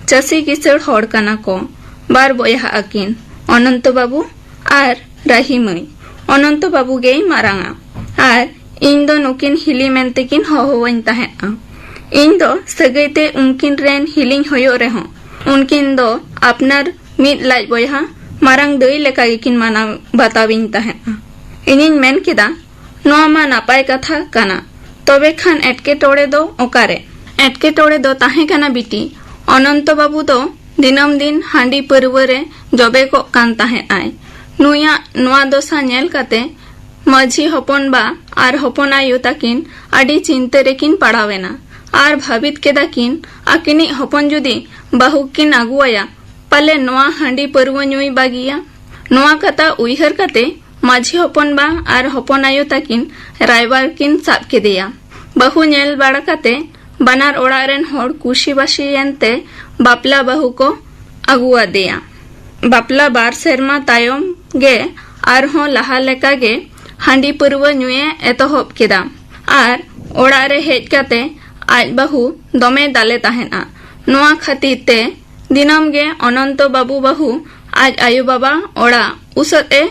ᱪᱟᱹᱥᱤ ᱠᱤᱥᱟᱹᱲ ᱦᱚᱲ ᱠᱟᱱᱟ ᱠᱚ᱾ ᱵᱟᱨ ᱵᱚᱭᱦᱟ ᱟᱹᱠᱤᱱ, ᱚᱱᱚᱱᱛᱚ ᱵᱟᱹᱵᱩ ᱟᱨ ᱨᱟᱦᱤ ᱢᱟᱹᱭ᱾ ᱚᱱᱚᱱᱛᱚ ᱵᱟᱹᱵᱩ ᱜᱮᱭ ᱢᱟᱨᱟᱝᱟ ᱟᱨ ᱤᱧ ᱫᱚ ᱱᱩᱠᱤᱱ ᱦᱤᱞᱤ ᱢᱮᱱᱛᱮᱠᱤᱱ ᱦᱚᱦᱚᱣᱟᱹᱧ ᱛᱟᱦᱮᱸᱫᱼᱟ᱾ ᱤᱧ ᱫᱚ ᱥᱟᱹᱜᱟᱹᱭ ᱛᱮ ᱩᱱᱠᱤᱱ ᱨᱮᱱ ᱦᱤᱞᱤᱧ ᱦᱩᱭᱩᱜ ᱨᱮᱦᱚᱸ, ᱩᱱᱠᱤᱱ ᱫᱚ ᱟᱯᱱᱟᱨ ᱢᱤᱫ ᱞᱟᱡ ᱵᱚᱭᱦᱟ ᱢᱟᱨᱟᱝ ᱫᱟᱹᱭ ᱞᱮᱠᱟ ᱜᱮᱠᱤᱱ ᱢᱟᱱᱟᱣ ᱵᱟᱛᱟᱣᱤᱧ ᱛᱟᱦᱮᱸᱫᱼᱟ᱾ ᱤᱧᱤᱧ ᱢᱮᱱ ᱠᱮᱫᱟ, ᱱᱚᱣᱟ ᱢᱟ ᱱᱟᱯᱟᱭ ᱠᱟᱛᱷᱟ ᱠᱟᱱᱟ, ᱛᱚᱵᱮ ᱠᱷᱟᱱ ᱮᱴᱠᱮᱴᱚᱬᱮ ᱫᱚ ᱚᱠᱟᱨᱮ? ᱮᱴᱠᱮᱴᱚᱬᱮ ᱫᱚ ᱛᱟᱦᱮᱸ ᱠᱟᱱᱟ ᱵᱤᱴᱤ, ᱚᱱᱚᱱᱛᱚ ᱵᱟᱹᱵᱩ ᱫᱚ ᱫᱤᱱᱟᱹᱢ ᱫᱤᱱ ᱦᱟᱺᱰᱤ ᱯᱟᱹᱨᱣᱟᱹ ᱨᱮ ᱡᱚᱵᱮ ᱠᱚᱜ ᱠᱟᱱ ᱛᱟᱦᱮᱸᱫ ᱟᱭ᱾ ᱱᱩᱭᱟᱜ ᱱᱚᱣᱟ ᱫᱚᱥᱟ ᱧᱮᱞ ᱠᱟᱛᱮ ᱢᱟᱹᱡᱷᱤ ᱦᱚᱯᱚᱱ ᱵᱟ ᱟᱨ ᱦᱚᱯᱚᱱ ᱟᱭᱳ ᱛᱟᱹᱠᱤᱱ ᱟᱹᱰᱤ ᱪᱤᱱᱛᱟᱹ ᱨᱮᱠᱤᱱ ᱯᱟᱲᱟᱣ ᱮᱱᱟ ᱟᱨ ᱵᱷᱟᱹᱵᱤᱛ ᱠᱮᱫᱟ ᱠᱤᱱ, ᱟᱹᱠᱤᱱᱤᱡ ᱦᱚᱯᱚᱱ ᱡᱩᱫᱤ ᱵᱟᱹᱦᱩ ᱠᱤᱱ ᱟᱹᱜᱩᱣᱟᱭᱟ, ᱯᱟᱞᱮ ᱱᱚᱣᱟ ᱦᱟᱺᱰᱤ ᱯᱟᱹᱨᱣᱟᱹ ᱧᱩᱭ ᱵᱟᱹᱜᱤᱭᱟ᱾ ᱱᱚᱣᱟ ᱠᱟᱛᱷᱟ ᱩᱭᱦᱟᱹᱨ ᱠᱟᱛᱮ ᱢᱟᱹᱡᱷᱤ ᱦᱚᱯᱚᱱ ᱵᱟ ᱟᱨ ᱦᱚᱯᱚᱱ ᱟᱭᱳ ᱛᱟᱹᱠᱤᱱ ᱨᱟᱭᱵᱟᱨ ᱠᱤᱱ ᱥᱟᱵ ᱠᱮᱫᱮᱭᱟ᱾ ᱵᱟᱹᱦᱩ ᱧᱮᱞ ᱵᱟᱲᱟ ᱠᱟᱛᱮ ᱵᱟᱱᱟᱨ ᱚᱲᱟᱜ ᱨᱮᱱ ᱦᱚᱲ ᱠᱩᱥᱤᱵᱟᱹᱥᱤᱭᱮᱱ ᱛᱮ ᱵᱟᱯᱞᱟ ᱵᱟᱹᱦᱩ ᱠᱚ ᱟᱹᱜᱩᱣᱟᱫᱮᱭᱟ᱾ ᱵᱟᱯᱞᱟ ᱵᱟᱨ ᱥᱮᱨᱢᱟ ᱛᱟᱭᱚᱢ ᱜᱮ ᱟᱨᱦᱚᱸ ᱞᱟᱦᱟ ᱞᱮᱠᱟ ᱜᱮ ᱦᱟᱺᱰᱤ ᱯᱟᱹᱨᱣᱟᱹ ᱧᱩᱭᱮ ᱮᱛᱚᱦᱚᱵ ᱠᱮᱫᱟ ᱟᱨ ᱚᱲᱟᱜ ᱨᱮ ᱦᱮᱡ ᱠᱟᱛᱮ ᱟᱡ ᱵᱟᱹᱦᱩ ᱫᱚᱢᱮᱭ ᱫᱟᱞᱮ ᱛᱟᱦᱮᱸᱫᱼᱟ᱾ ᱱᱚᱣᱟ ᱠᱷᱟᱹᱛᱤᱨ ᱛᱮ ᱫᱤᱱᱟᱹᱢ ᱜᱮ ᱚᱱᱚᱱᱛᱚ ᱵᱟᱹᱵᱩ ᱵᱟᱹᱦᱩ ᱟᱡ ᱟᱭᱳ ᱵᱟᱵᱟ ᱚᱲᱟᱜ ᱩᱥᱟᱹᱫ ᱮ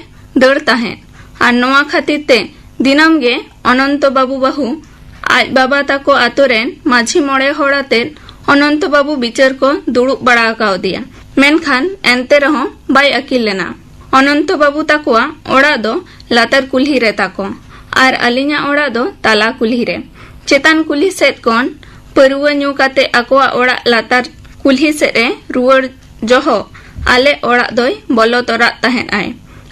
ᱫᱟᱹᱲ ᱛᱟᱦᱮᱸᱫ᱾ ᱟᱨ ᱱᱚᱣᱟ ᱠᱷᱟᱹᱛᱤᱨ ᱛᱮ ᱫᱤᱱᱟᱹᱢ ᱜᱮ ᱚᱱᱚᱱᱛᱚ ᱵᱟᱹᱵᱩ ᱵᱟᱹᱦᱩ ᱟᱡ ᱵᱟᱵᱟ ᱛᱟᱠᱚ ᱟᱛᱳ ᱨᱮᱱ ᱢᱟᱹᱡᱷᱤ ᱢᱚᱬᱮ ᱦᱚᱲ ᱟᱛᱮᱫ ᱚᱱᱚᱱᱛᱚ ᱵᱟᱹᱵᱩ ᱵᱤᱪᱟᱹᱨ ᱠᱚ ᱫᱩᱲᱩᱵ ᱵᱟᱲᱟ ᱟᱠᱟᱣᱫᱮᱭᱟ, ᱢᱮᱱᱠᱷᱟᱱ ᱮᱱᱛᱮ ᱨᱮᱦᱚᱸ ᱵᱟᱭ ᱟᱹᱠᱤᱞ ᱞᱮᱱᱟ᱾ ᱚᱱᱚᱱᱛᱚ ᱵᱟᱹᱵᱩ ᱛᱟᱠᱚᱣᱟᱜ ᱚᱲᱟᱜ ᱫᱚ ᱞᱟᱛᱟᱨ ᱠᱩᱞᱦᱤ ᱨᱮ ᱛᱟᱠᱚ ᱟᱨ ᱟᱹᱞᱤᱧᱟᱜ ᱚᱲᱟᱜ ᱫᱚ ᱛᱟᱞᱟ ᱠᱩᱞᱦᱤ ᱨᱮ᱾ ᱪᱮᱛᱟᱱ ᱠᱩᱞᱦᱤ ᱥᱮᱫ ᱠᱷᱚᱱ ᱯᱟᱹᱨᱣᱟᱹ ᱧᱩ ᱠᱟᱛᱮ ᱟᱠᱚᱣᱟᱜ ᱚᱲᱟᱜ ᱞᱟᱛᱟᱨ ᱠᱩᱞᱦᱤ ᱥᱮᱫ ᱮ ᱨᱩᱣᱟᱹᱲ ᱡᱚᱦᱚᱜ ᱟᱞᱮ ᱚᱲᱟᱜ ᱫᱚᱭ ᱵᱚᱞᱚ ᱛᱚᱨᱟᱜ ᱛᱟᱦᱮᱸᱫ ᱟᱭ᱾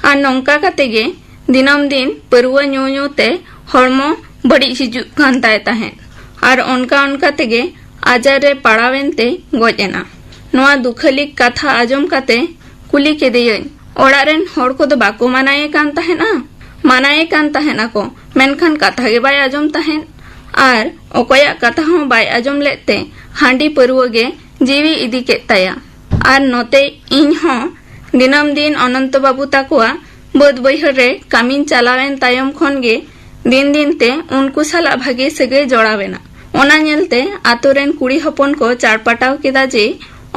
ᱟᱨ ᱱᱚᱝᱠᱟ ᱠᱟᱛᱮ ᱜᱮ ᱫᱤᱱᱟᱹᱢ ᱫᱤᱱ ᱯᱟᱹᱨᱣᱟᱹ ᱧᱩ ᱧᱩ ᱛᱮ ᱦᱚᱲᱢᱚ ᱵᱟᱹᱲᱤᱡ ᱦᱤᱡᱩᱜ ᱠᱟᱱ ᱛᱟᱭ ᱛᱟᱦᱮᱸᱫ᱾ ᱟᱨ ᱚᱱᱠᱟ ᱚᱱᱠᱟ ᱛᱮᱜᱮ ᱟᱡᱟᱨ ᱨᱮ ᱯᱟᱲᱟᱣᱮᱱ ᱛᱮ ᱜᱚᱡ ᱮᱱᱟ᱾ ᱱᱚᱣᱟ ᱫᱩᱠᱷᱟᱹᱞᱤ ᱠᱟᱛᱷᱟ ᱟᱸᱡᱚᱢ ᱠᱟᱛᱮ ᱠᱩᱞᱤ ᱠᱮᱫᱮᱭᱟᱹᱧ, "ᱚᱲᱟᱜ ᱨᱮᱱ ᱦᱚᱲ ᱠᱚᱫᱚ ᱵᱟᱠᱚ ᱢᱟᱱᱟᱭᱮ ᱠᱟᱱ ᱛᱟᱦᱮᱸᱫᱼᱟ?" "ᱢᱟᱱᱟᱭᱮ ᱠᱟᱱ ᱛᱟᱦᱮᱸᱫ ᱟᱠᱚ, ᱢᱮᱱᱠᱷᱟᱱ ᱠᱟᱛᱷᱟ ᱜᱮ ᱵᱟᱭ ᱟᱸᱡᱚᱢ ᱛᱟᱦᱮᱸᱫ᱾ ᱟᱨ ᱚᱠᱚᱭᱟᱜ ᱠᱟᱛᱷᱟ ᱦᱚᱸ ᱵᱟᱭ ᱟᱸᱡᱚᱢ ᱞᱮᱫ ᱛᱮ ᱦᱟᱺᱰᱤ ᱯᱟᱹᱨᱣᱟᱹ ᱜᱮ ᱡᱤᱣᱤ ᱤᱫᱤ ᱠᱮᱫ ᱛᱟᱭᱟ᱾ ᱟᱨ ᱱᱚᱛᱮ ᱤᱧ ᱦᱚᱸ ᱫᱤᱱᱟᱹᱢ ᱫᱤᱱ ᱚᱱᱚᱱᱛᱚ ᱵᱟᱹᱵᱩ ᱛᱟᱠᱚᱣᱟᱜ ᱵᱟᱹᱫᱽ ᱵᱟᱹᱭᱦᱟᱹᱲ ᱨᱮ ᱠᱟᱹᱢᱤᱧ ᱪᱟᱞᱟᱣᱮᱱ ᱛᱟᱭᱚᱢ ᱠᱷᱚᱱ ᱜᱮ ᱫᱤᱱ ᱫᱤᱱ ᱛᱮ ᱩᱱᱠᱩ ᱥᱟᱞᱟᱜ ᱵᱷᱟᱜᱮ ᱥᱟᱹᱜᱟᱹᱭ ᱡᱚᱲᱟᱣ ᱮᱱᱟ᱾ ᱚᱱᱟ ᱧᱮᱞᱛᱮ ᱟᱛᱳ ᱨᱮᱱ ᱠᱩᱲᱤ ᱦᱚᱯᱚᱱ ᱠᱚ ᱪᱟᱲᱯᱟᱴᱟᱣ ᱠᱮᱫᱟ ᱡᱮ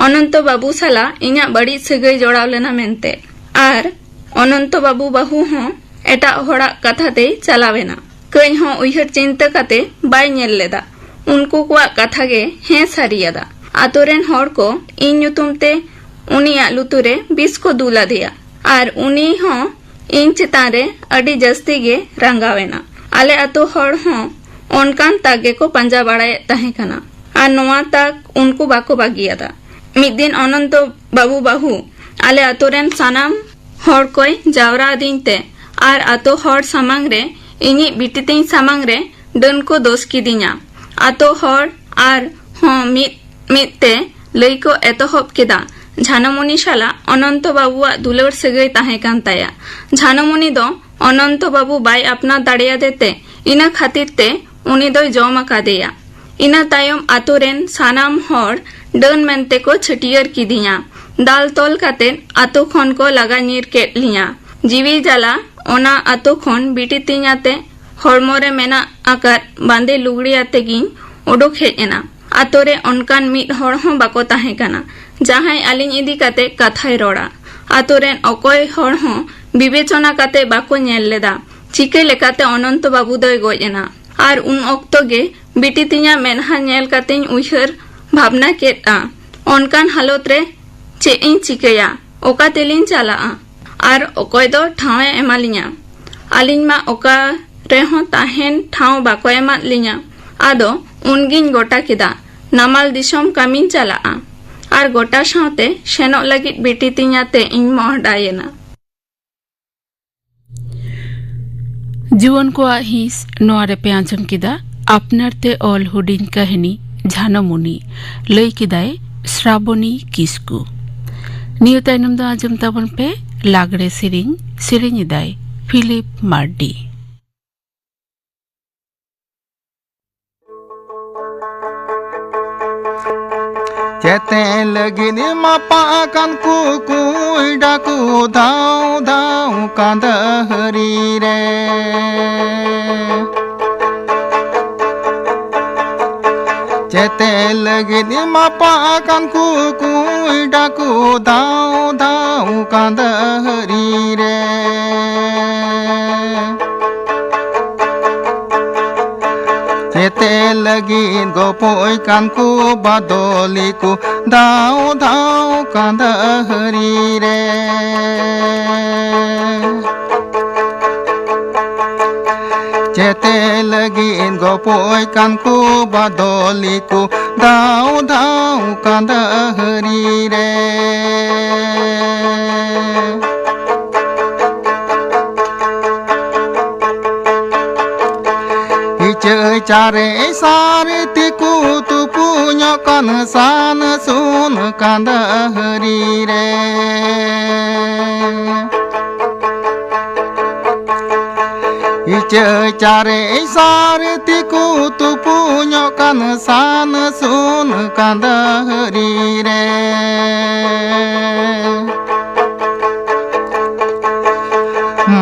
ᱚᱱᱚᱱᱛᱚ ᱵᱟᱹᱵᱩ ᱥᱟᱞᱟᱜ ᱤᱧᱟᱹᱜ ᱵᱟᱹᱲᱤᱡ ᱥᱟᱹᱜᱟᱹᱭ ᱡᱚᱲᱟᱣ ᱞᱮᱱᱟ ᱢᱮᱱᱛᱮ᱾ ᱟᱨ ᱚᱱᱚᱱᱛᱚ ᱵᱟᱹᱵᱩ ᱵᱟᱹᱦᱩ ᱦᱚᱸ ᱮᱴᱟᱜ ᱦᱚᱲᱟᱜ ᱠᱟᱛᱷᱟ ᱛᱮᱭ ᱪᱟᱞᱟᱣ ᱮᱱᱟ᱾ ᱠᱟᱹᱡ ᱦᱚᱸ ᱩᱭᱦᱟᱹᱨ ᱪᱤᱱᱛᱟᱹ ᱠᱟᱛᱮ ᱵᱟᱭ ᱧᱮᱞ ᱞᱮᱫᱟ᱾ ᱩᱱᱠᱩ ᱠᱚᱣᱟᱜ ᱠᱟᱛᱷᱟ ᱜᱮ ᱦᱮᱸ ᱥᱟᱹᱨᱤᱭᱟᱫᱟ᱾ ᱟᱛᱳ ᱨᱮᱱ ᱦᱚᱲ ᱠᱚ ᱤᱧ ᱧᱩᱛᱩᱢ ᱛᱮ ᱩᱱᱤᱭᱟᱜ ᱞᱩᱛᱩᱨ ᱨᱮ ᱵᱤᱥ ᱠᱚ ᱫᱩᱞ ᱟᱫᱮᱭᱟ᱾ ᱟᱨ ᱩᱱᱤ ᱦᱚᱸ ᱤᱧ ᱪᱮᱛᱟᱱ ᱨᱮ ᱟᱹᱰᱤ ᱡᱟᱹᱥᱛᱤ ᱜᱮ ᱨᱟᱸᱜᱟᱣ ᱮᱱᱟ᱾ ᱟᱞᱮ ᱟᱛᱳ ᱦᱚᱲ ᱦᱚᱸ ᱚᱱᱠᱟᱱ ᱛᱟᱠ ᱜᱮᱠᱚ ᱯᱟᱸᱡᱟ ᱵᱟᱲᱟᱭᱮᱫ ᱛᱟᱦᱮᱸ ᱠᱟᱱᱟ᱾ ᱟᱨ ᱱᱚᱣᱟ ᱛᱟᱠ ᱩᱱᱠᱩ ᱵᱟᱠᱚ ᱵᱟᱹᱜᱤᱭᱟᱫᱟ᱾ ᱢᱤᱫ ᱫᱤᱱ ᱚᱱᱚᱱᱛᱚ ᱵᱟᱹᱵᱩ ᱵᱟᱹᱦᱩ ᱟᱞᱮ ᱟᱛᱳ ᱨᱮᱱ ᱥᱟᱱᱟᱢ ᱦᱚᱲ ᱠᱚᱭ ᱡᱟᱣᱨᱟ ᱟᱹᱫᱤᱧ ᱛᱮ ᱟᱨ ᱟᱛᱳ ᱦᱚᱲ ᱥᱟᱢᱟᱝ ᱨᱮ ᱤᱧᱤᱡ ᱵᱤᱴᱤ ᱛᱤᱧ ᱥᱟᱢᱟᱝ ᱨᱮ ᱰᱟᱹᱱ ᱠᱚ ᱫᱳᱥ ᱠᱤᱫᱤᱧᱟ᱾ ᱟᱛᱳ ᱦᱚᱲ ᱟᱨ ᱦᱚᱸ ᱢᱤᱫ ᱢᱤᱫ ᱛᱮ ᱞᱟᱹᱭ ᱠᱚ ᱮᱛᱚᱦᱚᱵ ᱠᱮᱫᱟ, "ᱡᱷᱟᱱᱚᱢᱩᱱᱤ ᱥᱟᱞᱟᱜ ᱚᱱᱚᱱᱛᱚ ᱵᱟᱹᱵᱩᱣᱟᱜ ᱫᱩᱞᱟᱹᱲ ᱥᱟᱹᱜᱟᱹᱭ ᱛᱟᱦᱮᱸ ᱠᱟᱱ ᱛᱟᱭᱟ᱾ ᱡᱷᱟᱱᱚᱢᱩᱱᱤ ᱫᱚ ᱚᱱᱚᱱᱛᱚ ᱵᱟᱹᱵᱩ ᱵᱟᱭ ᱟᱯᱱᱟᱨ ᱫᱟᱲᱮᱭᱟᱫᱮ ᱛᱮ ᱤᱱᱟᱹ ᱠᱷᱟᱹᱛᱤᱨ ᱛᱮ ᱩᱱᱤ ᱫᱚᱭ ᱡᱚᱢ ᱟᱠᱟᱫᱮᱭᱟ᱾" ᱤᱱᱟᱹ ᱛᱟᱭᱚᱢ ᱟᱛᱳ ᱨᱮᱱ ᱥᱟᱱᱟᱢ ᱦᱚᱲ ᱰᱟᱹᱱ ᱢᱮᱱᱛᱮ ᱠᱚ ᱪᱷᱟᱹᱴᱭᱟᱹᱨ ᱠᱤᱫᱤᱧᱟ᱾ ᱫᱟᱞ ᱛᱚᱞ ᱠᱟᱛᱮ ᱟᱛᱳ ᱠᱷᱚᱱ ᱠᱚ ᱞᱟᱜᱟ ᱧᱤᱨ ᱠᱮᱫ ᱞᱤᱧᱟ᱾ ᱡᱤᱣᱤ ᱡᱟᱞᱟ ᱚᱱᱟ ᱟᱛᱳ ᱠᱷᱚᱱ ᱵᱤᱴᱤ ᱛᱤᱧ ᱟᱛᱮ ᱦᱚᱲᱢᱚ ᱨᱮ ᱢᱮᱱᱟᱜ ᱟᱠᱟᱫ ᱵᱟᱸᱫᱮ ᱞᱩᱜᱽᱲᱤ ᱟᱛᱮ ᱜᱤᱧ ᱩᱰᱩᱠ ᱦᱮᱡ ᱮᱱᱟ᱾ ᱟᱛᱳ ᱨᱮ ᱚᱱᱠᱟᱱ ᱢᱤᱫ ᱦᱚᱲ ᱦᱚᱸ ᱵᱟᱠᱚ ᱛᱟᱦᱮᱸ ᱠᱟᱱᱟ, ᱡᱟᱦᱟᱸᱭ ᱟᱹᱞᱤᱧ ᱤᱫᱤ ᱠᱟᱛᱮ ᱠᱟᱛᱷᱟᱭ ᱨᱚᱲᱟ᱾ ᱟᱛᱳ ᱨᱮᱱ ᱚᱠᱚᱭ ᱦᱚᱲ ᱦᱚᱸ ᱵᱤᱵᱮᱪᱚᱱᱟ ᱠᱟᱛᱮ ᱵᱟᱠᱚ ᱧᱮᱞ ᱞᱮᱫᱟ, ᱪᱤᱠᱟᱹ ᱞᱮᱠᱟᱛᱮ ᱚᱱᱚᱱᱛᱚ ᱵᱟᱹᱵᱩ ᱫᱚᱭ ᱜᱚᱡ ᱮᱱᱟ᱾ ᱟᱨ ᱩᱱ ᱚᱠᱛᱚ ᱜᱮ ᱵᱤᱴᱤ ᱛᱤᱧᱟᱜ ᱢᱮᱫᱦᱟ ᱧᱮᱞ ᱠᱟᱛᱮᱧ ᱩᱭᱦᱟᱹᱨ ᱵᱷᱟᱵᱽᱱᱟ ᱠᱮᱫᱼᱟ, ᱚᱱᱠᱟᱱ ᱦᱟᱞᱚᱛ ᱨᱮ ᱪᱮᱫ ᱤᱧ ᱪᱤᱠᱟᱹᱭᱟ? ᱚᱠᱟ ᱛᱮᱞᱤᱧ ᱪᱟᱞᱟᱜᱼᱟ? ᱟᱨ ᱚᱠᱚᱭ ᱫᱚ ᱴᱷᱟᱶ ᱮ ᱮᱢᱟᱞᱤᱧᱟ? ᱟᱹᱞᱤᱧ ᱢᱟ ᱚᱠᱟ ᱨᱮᱦᱚᱸ ᱛᱟᱦᱮᱱ ᱴᱷᱟᱶ ᱵᱟᱠᱚ ᱮᱢᱟᱫ ᱞᱤᱧᱟ᱾ ᱟᱫᱚ ᱩᱱᱜᱤᱧ ᱜᱚᱴᱟ ᱠᱮᱫᱟ, ᱱᱟᱢᱟᱞ ᱫᱤᱥᱚᱢ ᱠᱟᱹᱢᱤᱧ ᱪᱟᱞᱟᱜᱼᱟ᱾ ᱟᱨ ᱜᱚᱴᱟ ᱥᱟᱶᱛᱮ ᱥᱮᱱᱚᱜ ᱞᱟᱹᱜᱤᱫ ᱵᱤᱴᱤ ᱛᱤᱧ ᱟᱛᱮ ᱤᱧ ᱢᱚᱦᱰᱟᱭᱮᱱᱟ᱾ ᱡᱩᱣᱟᱹᱱ ᱠᱚᱣᱟᱜ ᱦᱤᱸᱥ ᱱᱚᱣᱟ ᱨᱮᱯᱮ ᱟᱸᱡᱚᱢ ᱠᱮᱫᱟ, ᱟᱯᱱᱟᱨ ᱛᱮ ᱚᱞ ᱦᱩᱰᱤᱧ ᱠᱟᱹᱦᱱᱤ ᱡᱷᱟᱱᱚᱢᱩᱱᱤ᱾ ᱞᱟᱹᱭ ᱠᱮᱫᱟᱭ ᱥᱨᱟᱵᱚᱱᱤ ᱠᱤᱥᱠᱩ᱾ ᱱᱤᱭᱟᱹ ᱛᱟᱭᱱᱚᱢ ᱫᱚ ᱟᱸᱡᱚᱢ ᱛᱟᱵᱚᱱ ᱯᱮ ᱞᱟᱜᱽᱲᱮ ᱥᱮᱨᱮᱧ᱾ ᱥᱮᱨᱮᱧ ᱮᱫᱟᱭ ᱯᱷᱤᱞᱤᱯ ᱢᱟᱨᱰᱤ᱾ ᱪᱮᱛᱮ ᱞᱟᱹᱜᱤᱫ ᱢᱟᱯᱟ ᱟᱠᱟᱱ ᱠᱩ ᱠᱩᱭᱰᱟ ᱠᱚ ᱫᱷᱟᱣ ᱫᱷᱟᱣ ᱠᱟᱸᱫᱟᱦᱟᱹᱨᱤ ᱨᱮ᱾ ᱪᱮᱛᱮ ᱞᱟᱹᱜᱤᱫ ᱢᱟᱯᱟ ᱟᱠᱟᱱ ᱠᱩ ᱠᱩᱭᱰᱟ ᱠᱚ ᱫᱷᱟᱣ ᱫᱷᱟᱣ ᱠᱟᱸᱫᱟᱦᱟᱹᱨᱤ ᱨᱮ᱾ ᱪᱮᱛᱮ ᱞᱟᱹᱜᱤᱫ ᱜᱚᱯᱚᱡ ᱠᱟᱱ ᱠᱚ ᱵᱟᱫᱚᱞᱤ ᱠᱚ ᱫᱷᱟᱣ ᱫᱷᱟᱣ ᱠᱟᱸᱫᱟᱦᱟᱹᱨᱤ ᱨᱮ᱾ ᱪᱮᱛᱮ ᱞᱟᱹᱜᱤᱫ ᱜᱚᱯᱚᱡ ᱠᱟᱱ ᱠᱚ ᱵᱟᱫᱚᱞᱤ ᱠᱚ ᱫᱷᱟᱣ ᱫᱷᱟᱣ ᱠᱟᱸᱫᱟᱦᱟᱹᱨᱤ ᱨᱮ᱾ ᱤᱪᱟᱹᱭ ᱪᱟᱨᱮ ᱥᱟᱨ ᱛᱤᱠᱩ ᱛᱩᱯᱩᱧᱚᱜ ᱠᱟᱱ ᱥᱟᱱ ᱥᱩᱱ ᱠᱟᱸᱫᱟᱦᱟᱹᱨᱤ ᱨᱮ᱾ ᱤᱪᱟᱹᱭ ᱪᱟᱨᱮ ᱥᱟᱨ ᱛᱤᱠᱩ ᱛᱩᱯᱩᱧᱚᱜ ᱠᱟᱱ ᱥᱟᱱ ᱥᱩᱱ ᱠᱟᱸᱫᱟᱦᱟᱹᱨᱤ ᱨᱮ᱾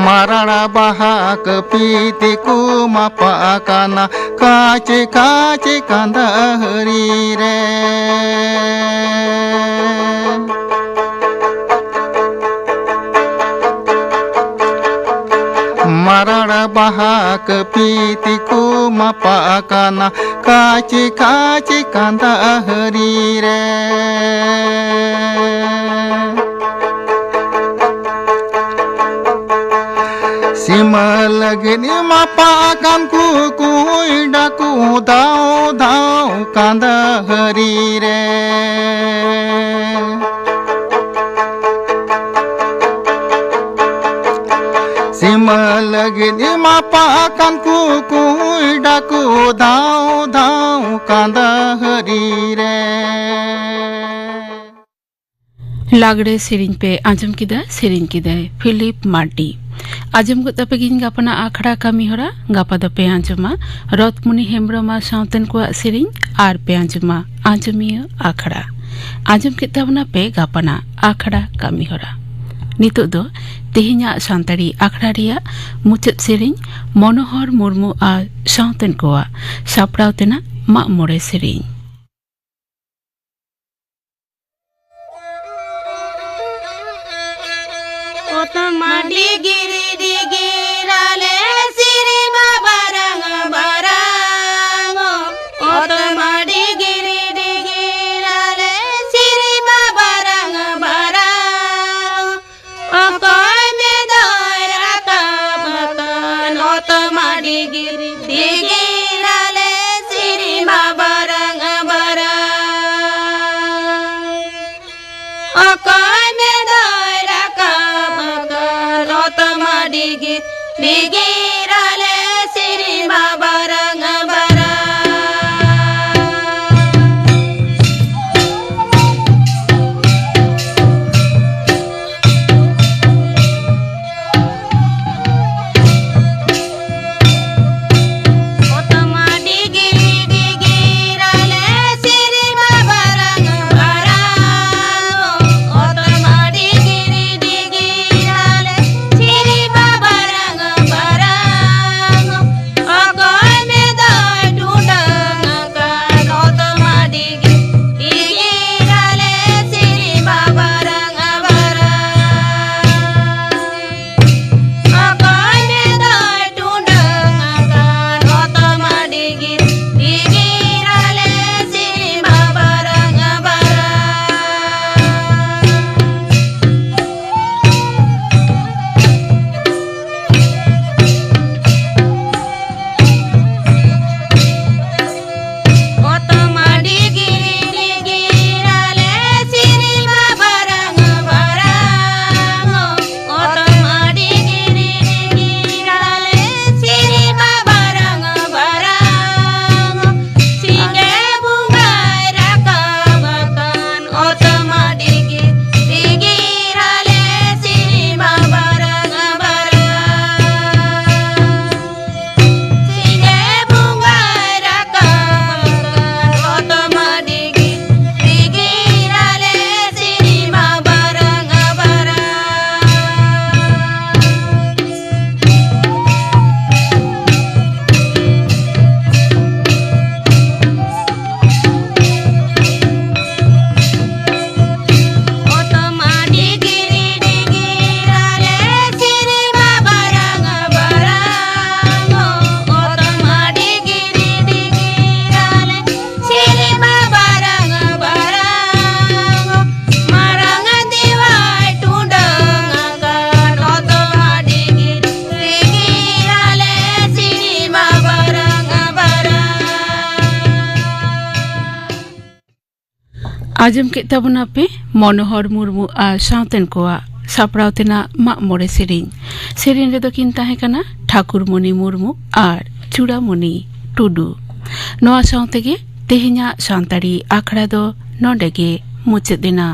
ᱢᱟᱨᱟᱲᱟ ᱵᱟᱦᱟ ᱠᱟᱹᱯᱤ ᱛᱤᱠᱩ ᱢᱟᱯᱟ ᱟᱠᱟᱱᱟ, ᱠᱟᱪᱮ ᱠᱟᱪᱮ ᱠᱟᱸᱫᱟᱦᱟᱹᱨᱤ ᱨᱮ᱾ ᱢᱟᱨᱟᱲᱟ ᱵᱟᱦᱟ ᱠᱟᱹᱯᱤ ᱛᱤᱠᱩ ᱢᱟᱯᱟ ᱟᱠᱟᱱᱟ, ᱠᱟᱪᱮ ᱠᱟᱪᱮ ᱠᱟᱸᱫᱟᱦᱟᱹᱨᱤ ᱨᱮ᱾ ᱥᱤᱢᱟᱹ ᱞᱟᱹᱜᱤᱫ ᱮᱢᱟᱯᱟ ᱟᱠᱟᱱ ᱠᱩ ᱠᱩᱭᱰᱟ ᱠᱚ ᱫᱟᱣ ᱫᱟᱣ ᱠᱟᱸᱫᱟᱦᱟᱹᱨᱤ ᱨᱮ᱾ ᱥᱤᱢᱟᱹ ᱞᱟᱹᱜᱤᱫ ᱮᱢᱟᱯᱟ ᱟᱠᱟᱱ ᱠᱩ ᱠᱩᱭᱰᱟ ᱠᱚ ᱫᱟᱣ ᱫᱟᱣ ᱠᱟᱸᱫᱟᱦᱟᱹᱨᱤ ᱨᱮ᱾ ᱞᱟᱜᱽᱲᱮ ᱥᱮᱨᱮᱧ ᱯᱮ ᱟᱸᱡᱚᱢ ᱠᱮᱫᱟ, ᱥᱮᱨᱮᱧ ᱠᱮᱫᱟᱭ ᱯᱷᱤᱞᱤᱯ ᱢᱟᱨᱰᱤ᱾ ᱟᱸᱡᱚᱢ ᱜᱚᱫ ᱛᱟᱯᱮ ᱜᱤᱧ ᱜᱟᱯᱟᱱᱟᱜ ᱟᱠᱷᱲᱟ ᱠᱟᱹᱢᱤ ᱦᱚᱨᱟ᱾ ᱜᱟᱯᱟ ᱫᱚᱯᱮ ᱟᱸᱡᱚᱢᱟ ᱨᱚᱛᱢᱩᱱᱤ ᱦᱮᱢᱵᱨᱚᱢ ᱟᱨ ᱥᱟᱶᱛᱮᱱ ᱠᱚᱣᱟᱜ ᱥᱮᱨᱮᱧ, ᱟᱨ ᱯᱮ ᱟᱸᱡᱚᱢᱟ ᱟᱸᱡᱚᱢᱤᱭᱟᱹ ᱟᱠᱷᱲᱟ᱾ ᱟᱸᱡᱚᱢ ᱠᱮᱫ ᱛᱟᱵᱚᱱᱟ ᱯᱮ ᱜᱟᱯᱟᱱᱟᱜ ᱟᱠᱷᱲᱟ ᱠᱟᱹᱢᱤ ᱦᱚᱨᱟ᱾ ᱱᱤᱛᱚᱜ ᱫᱚ ᱛᱮᱦᱮᱧᱟᱜ ᱥᱟᱱᱛᱟᱲᱤ ᱟᱠᱷᱲᱟ ᱨᱮᱭᱟᱜ ᱢᱩᱪᱟᱹᱫ ᱥᱮᱨᱮᱧ, ᱢᱚᱱᱳᱦᱚᱨ ᱢᱩᱨᱢᱩ ᱟᱨ ᱥᱟᱶᱛᱮᱱ ᱠᱚᱣᱟᱜ, ᱥᱟᱯᱲᱟᱣ ᱛᱮᱱᱟᱜ ᱢᱟᱜ ᱢᱚᱬᱮ ᱥᱮᱨᱮᱧ᱾ ᱚᱛ ᱢᱟᱹᱰᱤ ᱜᱤᱨᱤ ᱰᱤᱜᱤᱨ ᱟᱞᱮ ᱥᱤᱨᱤ ᱢᱟ ᱵᱟᱨᱟᱝ ᱵᱟᱨᱟᱝ᱾ ᱚᱛ ᱢᱟᱹᱰᱤ ᱜᱤᱨᱤ ᱰᱤᱜᱤᱨ ᱟᱞᱮ ᱥᱤᱨᱤ ᱢᱟ ᱵᱟᱨᱟᱝ ᱵᱟᱨᱟᱝ᱾ ᱚᱠᱚᱭ ᱢᱮᱫᱚᱭ ᱨᱟᱠᱟᱵ ᱟᱠᱟᱱ ᱚᱛ ᱢᱟᱹᱰᱤ ᱜᱤᱨᱤ ᱰᱤᱜᱤᱨ ᱟᱞᱮ ᱥᱤᱨᱤ ᱢᱟ ᱵᱟᱨᱟᱝ ᱵᱟᱨᱟᱝ᱾ ᱚᱠᱚᱭ ᱢᱮᱫᱚᱭ ᱨᱟᱠᱟᱵ ᱟᱠᱟᱱ ᱚᱛ ᱢᱟᱹᱰᱤ ᱜᱤᱨᱤ ᱰᱤᱜᱤᱨ ᱟᱞᱮ ᱥᱤᱨᱤ ᱢᱟ ᱵᱟᱨᱟᱝ ᱵᱟᱨᱟᱝ᱾ ᱟᱸᱡᱚᱢ ᱠᱮᱫ ᱛᱟᱵᱚᱱᱟ ᱯᱮ ᱢᱚᱱᱳᱦᱚᱨ ᱢᱩᱨᱢᱩ ᱟᱨ ᱥᱟᱶᱛᱮᱱ ᱠᱚᱣᱟᱜ ᱥᱟᱯᱲᱟᱣ ᱛᱮᱱᱟᱜ ᱢᱟᱜ ᱢᱚᱬᱮ ᱥᱮᱨᱮᱧ᱾ ᱥᱮᱨᱮᱧ ᱨᱮᱫᱚ ᱠᱤᱱ ᱛᱟᱦᱮᱸ ᱠᱟᱱᱟ ᱴᱷᱟᱠᱩᱨᱢᱚᱱᱤ ᱢᱩᱨᱢᱩ ᱟᱨ ᱪᱩᱲᱟᱢᱚᱱᱤ ᱴᱩᱰᱩ᱾ ᱱᱚᱣᱟ ᱥᱟᱶ ᱛᱮᱜᱮ ᱛᱮᱦᱮᱧᱟᱜ ᱥᱟᱱᱛᱟᱲᱤ ᱟᱠᱷᱲᱟ ᱫᱚ ᱱᱚᱰᱮ ᱜᱮ ᱢᱩᱪᱟᱹᱫ ᱮᱱᱟ᱾